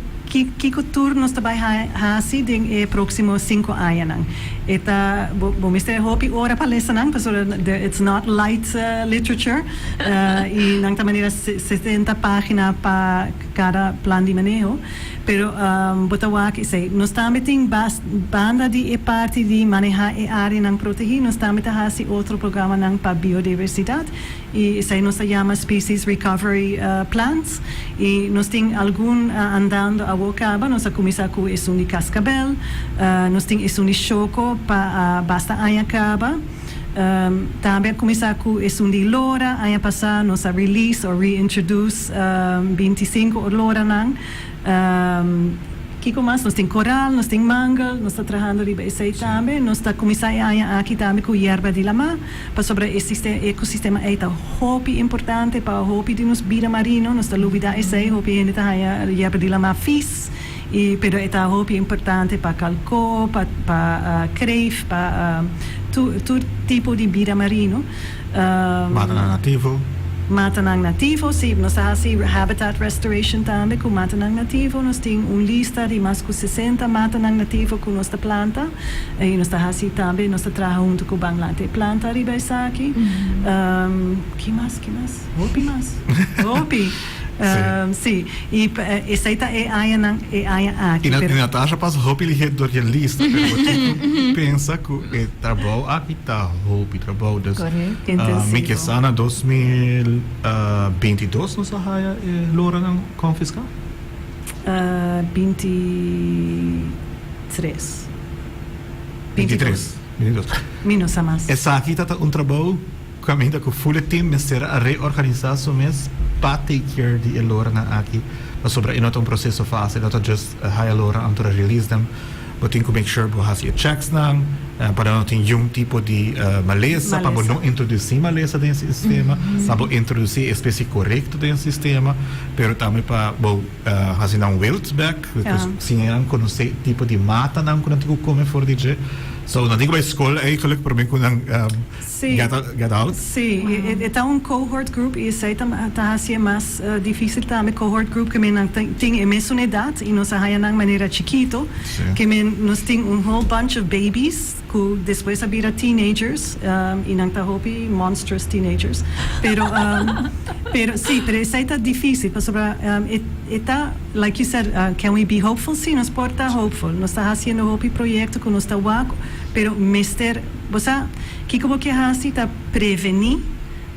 kiko tur nos ta bai hasi den e próksimo sinku añanan. E ta, bo mester hopi ora pa lesa nan, pasobra it's not light literature, y nan ta manera 70 página pa kada plan di maneho. Pero bo ta wak esei. Nos tambe tin banda di e parti di maneha e areanan protehí, nos tambe ta hasi otro programanan pa biodiversidat, y esei nos ta yama Species Recovery Plans, y nos tin algun andando awor caba. Nos a cuminsa cu esun di cascabel, nos tin esun di shoco pa basta aña caba. Tambe a cuminsa cu esun di lora. Aña pasa nos a release or reintroduce 25 loranan. Kiko mas? Nos tin coral, nos tin mangel, nos ta trahando riba esey tambe. Nos ta cuminsa e aña aki tambe cu yerba di lama, pasobra e ecosistema ey ta hopi importante pa hopi di nos bida marino. Nos ta lubida esey, hopi hende ta haya yerba di lama vies, y pero e ta hopi importante pa calco, pa kreef, pa tur tipo di bida marino. Matanan nativo. Matanan nativo, si. Nos ta hasi habitat restoration tambe ku matanan nativo. Nos tin un lista di mas ku 60 matanan nativo ku nos ta planta. I nos ta hasi tambe, nos ta traha huntu ku Ban Lanta e Planta riba esaki. Ki mas, ki mas? Hopi mas. Hopi. Si. I esei ta e añanan, e aña aki. I Natasha pasa hopi lihe door je lista, pero bo tin ku pensa ku e trabou aki ta hopi trabou. Dus mi ke sa na 2022 nos a haya e loranan konfiská? 23. 23. 22. Mi no sa mas. Esaki ta un trabou kaminda ku full e team mester a reorganisá su mes pa take care di e loranan aki, pasobra e no ta un proseso fásil, no ta just haya lora anto release them. Bo tin ku make sure bo hasi e checks nan pa no tin yun tipo di malesa, pa bo no introdusí malesa den e sistema, pa bo introdusí e espesie korekto den e sistema, pero tambe pa bo hasi nan wild bek, siña nan konosé tipo di matanan ku nan tin ku kome for di dje. So nan tin ku bai skol eigenlijk promé ku nan get out. Sí, e ta un cohort group y esey ta hacié mas dificil tambe. Cohort group ke men nan tin e mesun edad y nos a haya nan manera chikito. Ke men nos tin un whole bunch of babies cu despues a bira teenagers y nan ta hopi monstrous teenagers. Pero, pero sí, pero esey ta dificil pasobra e ta, like you said, can we be hopeful? Sí, nos por ta hopeful. Nos ta haciendo hopi proyecto cu nos ta wak, pero mester, bo sa, kiko bo ke haci ta preveni.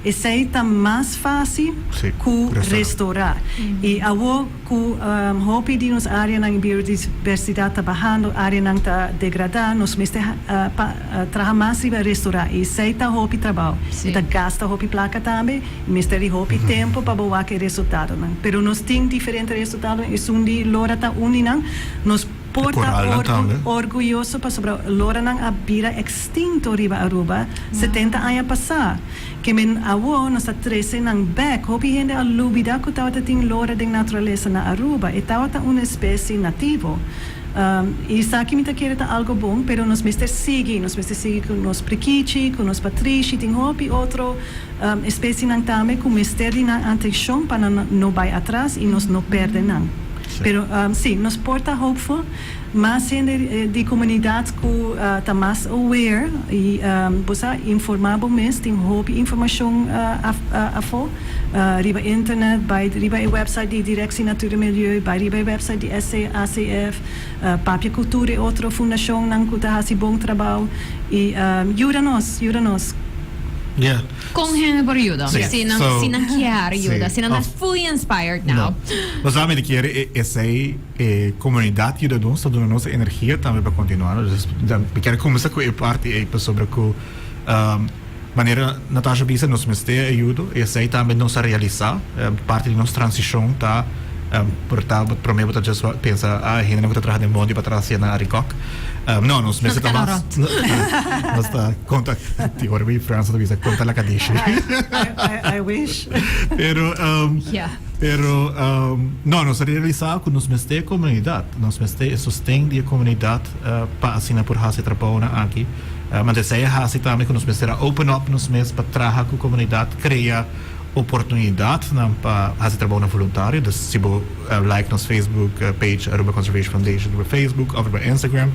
Esey ta mas facil cu restora. Y awo cu hopi di nos areanan y biodiversidad ta bahando, areanan ta degrada, nos mester traha mas riba restora. Y esey ta hopi trabao. E ta gasta hopi placa tambe y mester di hopi tempo pa bo wak e resultadonan. Pero nos tin diferente resultadonan. Esun di Lora ta un di nan. Nos por ta orguyoso pasobra loranan a bira extinto riba Aruba 70 aña pasa. Ke men awo nos ta trece nan bek. Hopi hende a lubida cu tawata tin lora den naturalesa na Aruba. E tawata un especie nativo. Y esaki mi ta kere ta algo bon, pero nos mester sigui. Nos mester sigui cu nos prikichi, cu nos patrishi. Tin hopi otro especienan tambe cu mester di nan atencion pa nan no bay atras y nos no perde nan. Pero si, nos por ta hopeful. Mas hende di comunidad cu ta mas aware y bo sa informa bo mes, tin hopi informacion afo riba internet, bay riba e website di Directie Natuur en Milieu, bay riba e website di SCACF, papia cu tur e otro fundacionnan cu ta haci bon trabao y yuda nos, yuda nos. Yeah. Con hende por yuda? Sí. Si nan, So, si nan kier yuda, sí. si nan ta Of- fully inspired now. No. Nos a mi kier esey e comunidad yuda nos, ta duna nos energia tambe pa continua. No? Dus, dan, mi kier cuminsa cu e parti ey pasobra cu manera Natasha bisa nos mester ayudo y esey tambe nos a realisa. Parti di nos transicion ta por ta prome bo ta just pensa ah hendenan cu ta traha den mondi pa traha hacia na Arikok. No, nos mester ta mas nos ta conta di ora mi Frans ta bisa conta la cadishi. I wish. Pero pero no nos a realisa cu nos mester e comunidad, nos mester e sosten di e comunidad pa asina por haci e trabounan aki. Ma esey a haci tambe cu nos mester a open up nos mes pa traha cu comunidad, crea oportunidadnan pa haci trabounan voluntario. Dus si bo like nos Facebook page Aruba Conservation Foundation riba Facebook of riba Instagram,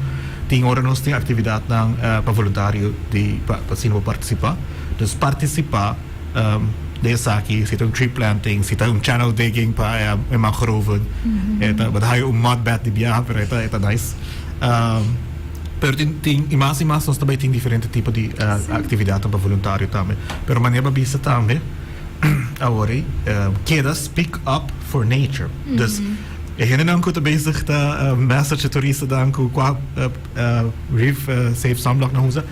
tin ora nos tin actividadnan pa voluntario di pa asina bo participa. Dus participa den esaki, si ta un tree planting, si ta un channel digging pa e mangroven, e ta bo ta haya un mud bath di biaha pero e ta nice. Pero tin tin y mas y mas nos ta bay tin diferente tipo di actividadnan pa voluntario tambe. Pero manera bo a bisa tambe awor ey keda speak up for nature. Dus e hendenan cu ta bezig ta message e turistanan cu cua reef safe sunblock nan usa,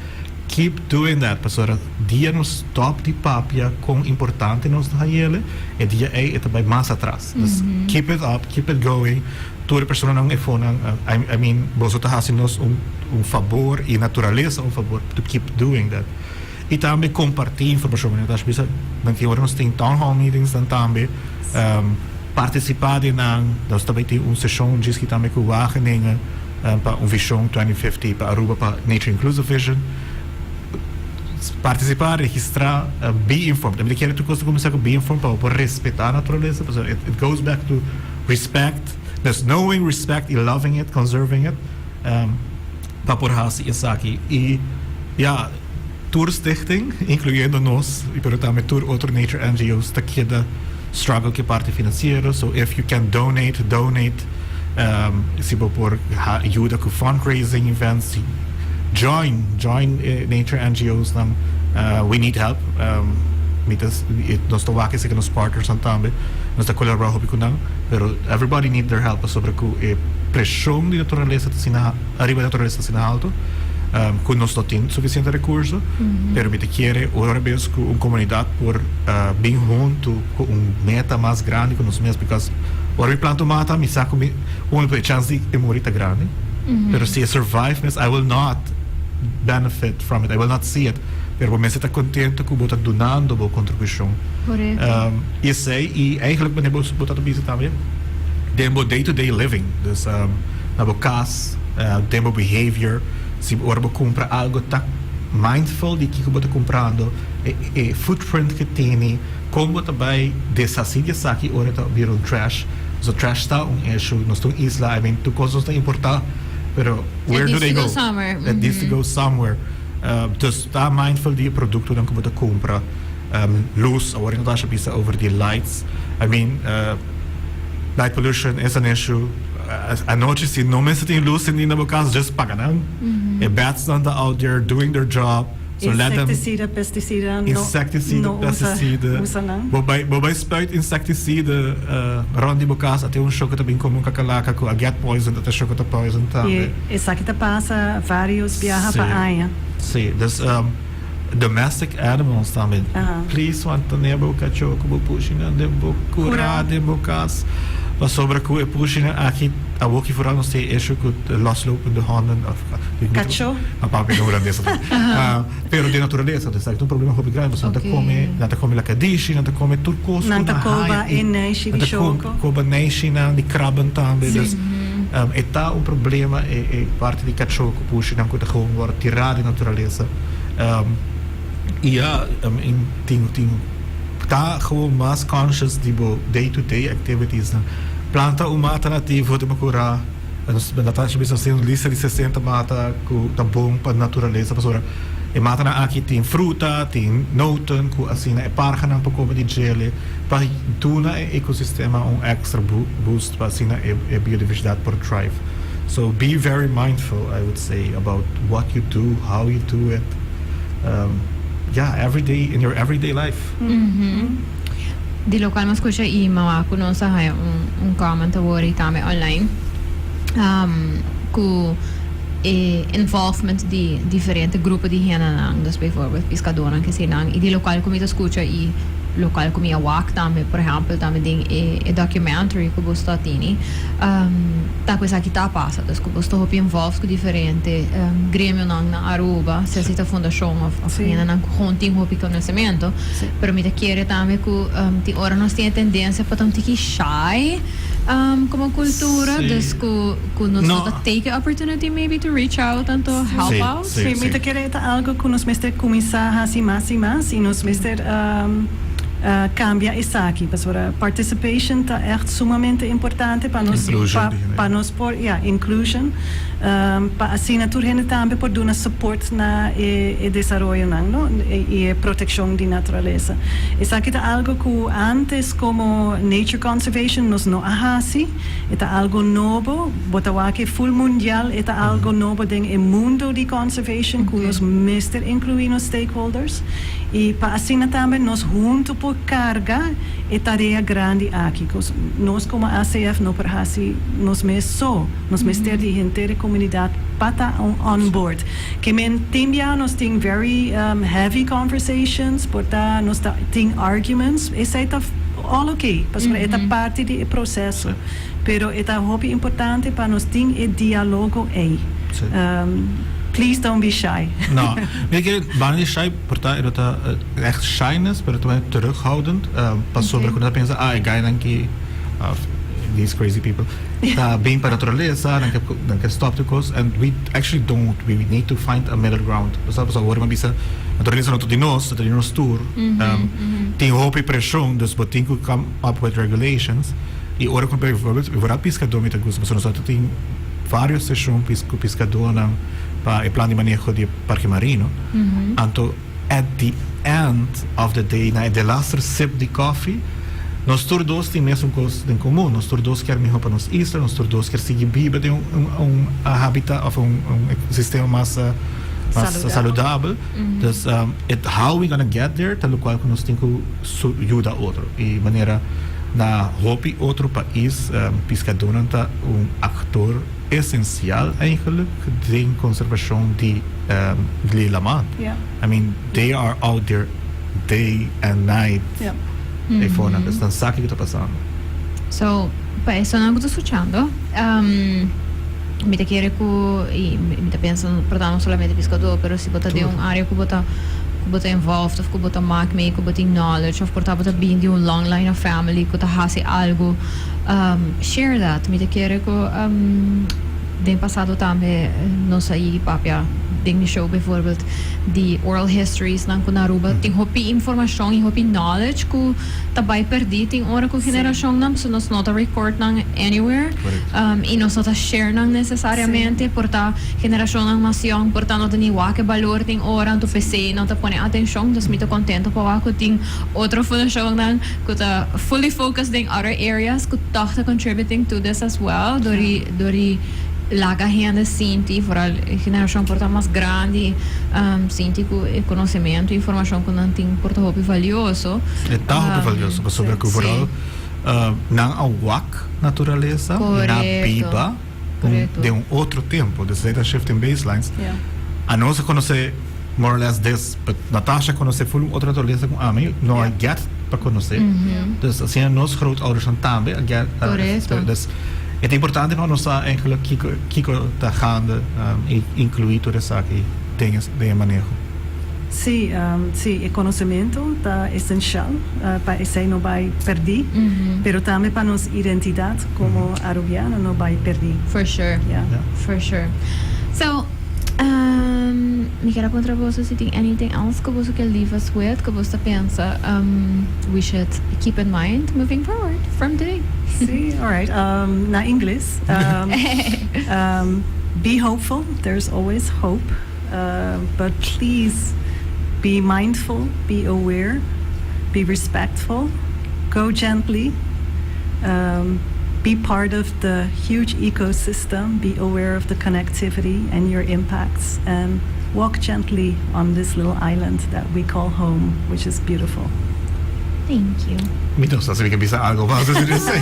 keep doing that pasobra dia nos stop di papia con importante nos ta hayele e dia ey e ta bay mas atras. Dus keep it up, keep it going. Tur e personanan e fonan, I mean, boso ta hasi nos un un fabor y naturalesa un fabor to keep doing that. Y tambe comparti informacion, manera Natasha bisa, nan tin ora nos tin town hall meetings nan tambe, participa den nan, nos ta bay tin un sesion djis tambe cu Wageningen pa un vision 2050 pa Aruba pa Nature Inclusive Vision. Participa, registra, be informed. Mi ta kere tur cos ta cuminsa cu be informed pa bo por respeta naturalesa, pasobra it goes back to respect, dus knowing, respect y loving it, conserving it, pa por haci esaki. Y ya, tur stichting, incluyendo nos, pero tambe tur otro nature NGO's ta keda struggle cu e parti financiero, so if you can donate, donate. Si bo por yuda cu fundraising events, join, join e nature NGO's nan, we need help. Mi ta, nos ta wak esaki nos partners nan tambe, nos ta colabora hopi cu nan, pero everybody need their help pasobra cu e presion di naturalesa ta asina, ariba naturalesa ta asina alto, cu nos no tin suficiente recurso, pero mi ta kere ora bes cu un comunidad por bin hunto cu un meta mas grandi cu nos mes, because ora mi planta un mata mi sa cu mi un e chance di e muri ta grandi, pero si e survive mes I will not benefit from it, I will not see it. Pero bo mester ta contento cu bo ta dunando bo contribucion. Y esey, y eigenlijk wanneer bo bo ta bisa tambe den bo day to day living, dus na bo cas, den bo behavior, si ora bo cumpra algo ta mindful di kico bo ta cumprando, e footprint cu tene, con bo ta bay deshaci di esaki ora ta bira un trash. So trash ta un issue, nos ta un isla, I mean tur cos nos ta importa, pero where do they go? It needs to go somewhere. Dus ta mindful di e productonan cu bo ta cumpra. Luz, awor Natasha bisa over di lights. I mean, light pollution is an issue. Anochi si no mester tin luz endi na bo cas, just paga nan. E bats nan ta out there doing their job. So let them Insecticida, pesticida, no, insecticida, no usa, pesticida. Usa nan. Bo bay spuit insecticida rond di bo cas, ata un shoco ta bin come un kakalaka cu a get poison, ata shoco ta poison tambe. E esaki ta pasa varios biaha pa aña. Si, dus domestic animals tambe. Please, wantane bo cacho cu bo pushinan den bo cura, den bo cas. Pasobra cu e pushinan aki, awo ki vooral nos tin issue cu loslopende honden of Cacho. A papia na hulandes. Pero de naturalesa, dus dat is un problema hopi grandi, pasobra nan ta come, nan ta come lakadishi, nan ta come tur cos Nan cu ta nan coba haya e neishi nan di ta shoco. Coba neishinan, di krabben tambe. Dus e ta un problema e parti di cacho cu pushinan cu ta gewoon word tira di naturalesa. Y ja, tin ta gewoon mas conscious di bo day to day activities nan. Planta un mata nativo den bo cura. Nos Natasha bisa nos tin un lista di 60 mata cu ta bon pa naturalesa, pasobra e matanan aki tin fruta, tin noten cu asina e parhanan por come di djele pa duna e ecosistema un extra boost pa asina e biodiversidad por thrive. So be very mindful, I would say, about what you do, how you do it. Yeah, every day in your everyday life. Di locual mi a scucha y m'a cu nos a haya un comment awor y tambe online cu e involvement di diferente grupo di hendenan, dus bijvoorbeeld piscadornan que nan, y di locual cu mi ta scucha y locual cu mi a wak tambe, por ehempel, tambe den e documentary cu bo sta tini, ta cu esaki ta pasa, dus cu bo sta hopi involved cu diferente gremionan na Aruba, sea si ta fundacion of hendenan cu gewoon tin hopi conocemento. Pero mi ta kere tambe cu tin ora nos tin e tendencia pa ta un tiki shy como cultura, dus cu nos no ta take e opportunity maybe to reach out and to help out. Si, mi ta kere ta algo cu nos mester cuminsa haci mas y mas y nos mester cambia esaki. Pasobra participation ta echt sumamente importante pa nos Inclusion, pa nos por, ja, inclusion, pa asina tur hende tambe por duna support na e desaroyonan, no, y e proteccion di naturalesa. Esaki ta algo cu antes como nature conservation nos no a haci, e ta algo nobo, bo ta wak e full mundial, e ta algo nobo den e mundo di conservation cu nos mester inclui nos stakeholders y pa asina tambe nos hunto por carga e tarea grandi aki. Nos como ACF no por haci nos mes so, nos mester di henter e comunidad pa ta on board. Ke men tin bia nos tin very heavy conversations, por ta nos ta tin arguments, esey ta all okay, pasobra e ta parti di e proceso. Pero e ta hopi importante pa nos tin e dialogo ey. Please don't be shy. No, weet je, banda di shy, por ta, e ta echt shyness, pero tambe terughoudend. Pasobra cu nan ta pensa, ah, e guynan ki, these crazy people, ta bin pa naturalesa, nan ke stop the cos, and we actually don't, we need to find a middle ground. Pasobra awor mi a bisa, naturalesa no ta di nos, ta di nos tur. Tin hopi presion, dus bo tin cu come up with regulations. Y ora cu bijvoorbeeld, vooral piscador mi ta gusta, pasobra nos tin varios session cu piscadornan pa e plan di maneho di Parke Marino. Anto, at the end of the day, na de laatste sip di koffie, nos tur dos tin mesun cos in comun. Nos tur dos kier miho pa nos isla, nos tur dos kier sigui biba den un habitat of un ecosistema mas Saludabel. Saludabel. Dus how we gonna get there, ta locual cu nos tin cu yuda otro. Y manera na hopi otro pais, piscadornan ta un actor esencial eigenlijk den conservacion di laman. I mean, they are out there day and night. E dus nan sa kico ta pasando. So, pa esnan cu ta scuchando, mi ta kere cu, y mi ta pensa, perdon, no solamente piscador, pero si bo ta den un area cu bo ta involved of cu bo ta maak mee, cu bo tin knowledge of por ta bo ta bin di un long line of family cu ta haci algo, share that. Mi ta kere cu den pasado tambe nos a papia den mi show bijvoorbeeld di oral histories nan cu na Aruba tin hopi informacion y hopi knowledge cu ta bay perdi tin ora cu generacion nan, so nos no ta record nan anywhere y nos no ta share nan necesariamente, por ta generacion nan mas young por ta no ta ni wak e balor tin ora, anto p'esey no ta pone atencion. Dus mi ta contento pa wak cu tin otro fundacion nan cu ta fully focused in other areas cu toch ta contributing to this as well dor di Laga hende sinti, vooral e generacion por ta mas grandi, sinti cu e conocemento y informacion cu nan tin por ta hopi valioso. E ta hopi valioso pasobra cu vooral nan a wak naturalesa y nan a biba den un otro tempo. Dus esey ta shifting baselines. Anos a conoce more or less this, but Natasha conoce full un otro naturalesa cu ami no a get pa conoce. Dus asina nos grootouders tambe a get. Dus e ta importante pa nos sa eigenlijk kiko kiko ta gaande y inclui tur esaki den den e maneho. Sí, sí, e conocemento ta esencial pa esey no bay perdi, pero tambe pa nos identidad como Arubiano no bay perdi. For sure, for sure. So, mi kier a puntra boso si tin anything else cu boso kier leave us with, cu boso ta pensa we should keep in mind moving forward from today. Sí, alright. Na Ingles, be hopeful, there's always hope, but please be mindful, be aware, be respectful, go gently, be part of the huge ecosystem, be aware of the connectivity and your impacts, and walk gently on this little island that we call home, which is beautiful. Thank you. Mi no sa si mi ke bisa algo mas di esei.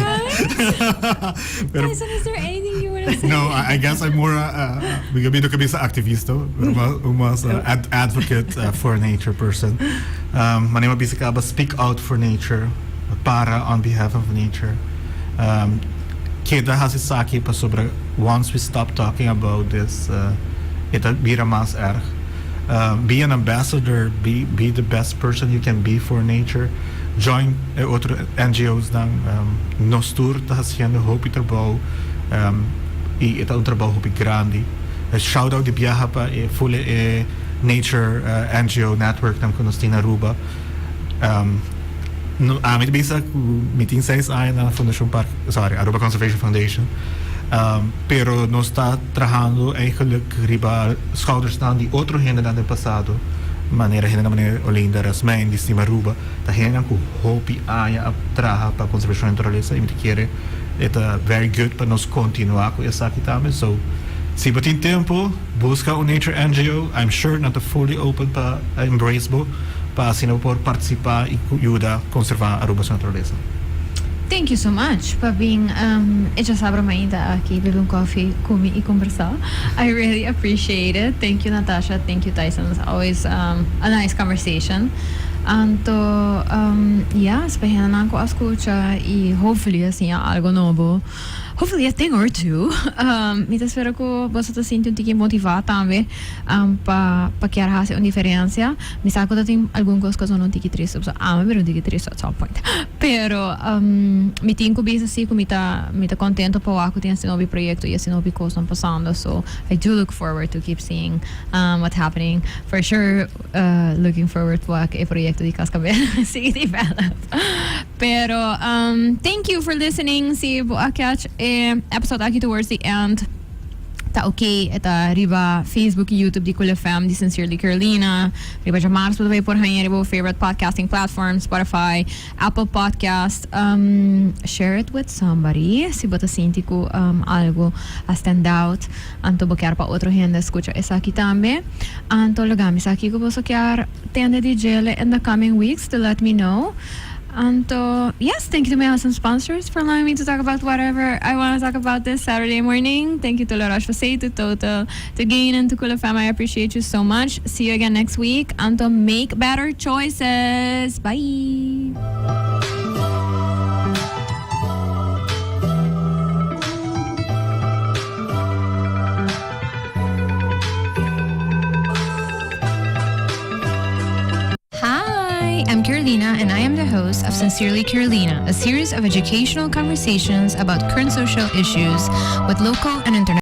Pero, Tyson, is there anything you want to say? No, I guess I'm more, mi no ke bisa activista, pero mas advocate for nature person. Manera mi a bisa caba, speak out for nature, para on behalf of nature. Keda hasi esaki pasobra once we stop talking about this, e ta bira mas erg. Be an ambassador, be the best person you can be for nature. Join e otro NGO's nan. Nos tur ta haciendo hopi trabou y e ta un trabou hopi grandi. Shout out di biaha pa e full e nature NGO network nan cu nos tin na Aruba. Ami ta bisa cu mi tin seis aña na Fundacion Parke, sorry, Aruba Conservation Foundation, pero nos ta trahando eigenlijk riba schoudersnan di otro hendenan den pasado, manera hendenan manera Olinda Rasmijn di Stima Aruba, ta hendenan cu hopi aña a traha pa conservacion di naturalesa y mi ta kere e ta very good pa nos continua cu esaki tambe. So, si bo tin tempo, busca un nature NGO, I'm sure nan ta fully open pa embrace bo. Pa asina bo por partisipá i yuda konservá Aruba su naturalesa. Thank you so much pa bin e djasabra mainta aki bebe un koffie ku mi i kombersá. I really appreciate it. Thank you Natasha, thank you Tyson. It's always a nice conversation. Anto ya, spera hendenan ku a skucha i hopefully a siña algo nobo. Hopefully a thing or two. Mi ta spera ku boso ta sinti un tiki motivá tambe. Pa pa kier hasi un diferencia. Mi sa cu ta tin algun cos cu a sona un tiki tristo, pasobra ami a bira un tiki tristo at some point. Pero mi tin cu bisa si cu mi ta mi ta contento pa wak cu tin asina hopi proyecto y asina hopi cosnan pasando. So I do look forward to keep seeing what's happening. For sure looking forward pa wak e proyecto di Cascabel sigui develop. Pero thank you for listening. Si bo a catch e episode aki towards the end. Ta ok, e ta riba Facebook y YouTube di Cool FM, di Sincerely Carolina. Riba djamars bo ta bay por haña riba bo favorite podcasting platform, Spotify, Apple Podcast. Share it with somebody si bo ta sinti cu algo a stand out, anto bo kier pa otro hende scucha esaki tambe. Anto laga mi sa kico boso kier tende di djele in the coming weeks to let me know. Anto, yes, thank you to my awesome sponsors for allowing me to talk about whatever I want to talk about this Saturday morning. Thank you to La Roche-Posay, to Total, to Gain, and to Cool FM. I appreciate you so much. See you again next week. Anto, make better choices. Bye. Hi, I'm Carolina, and I am the host of Sincerely Carolina, a series of educational conversations about current social issues with local and international.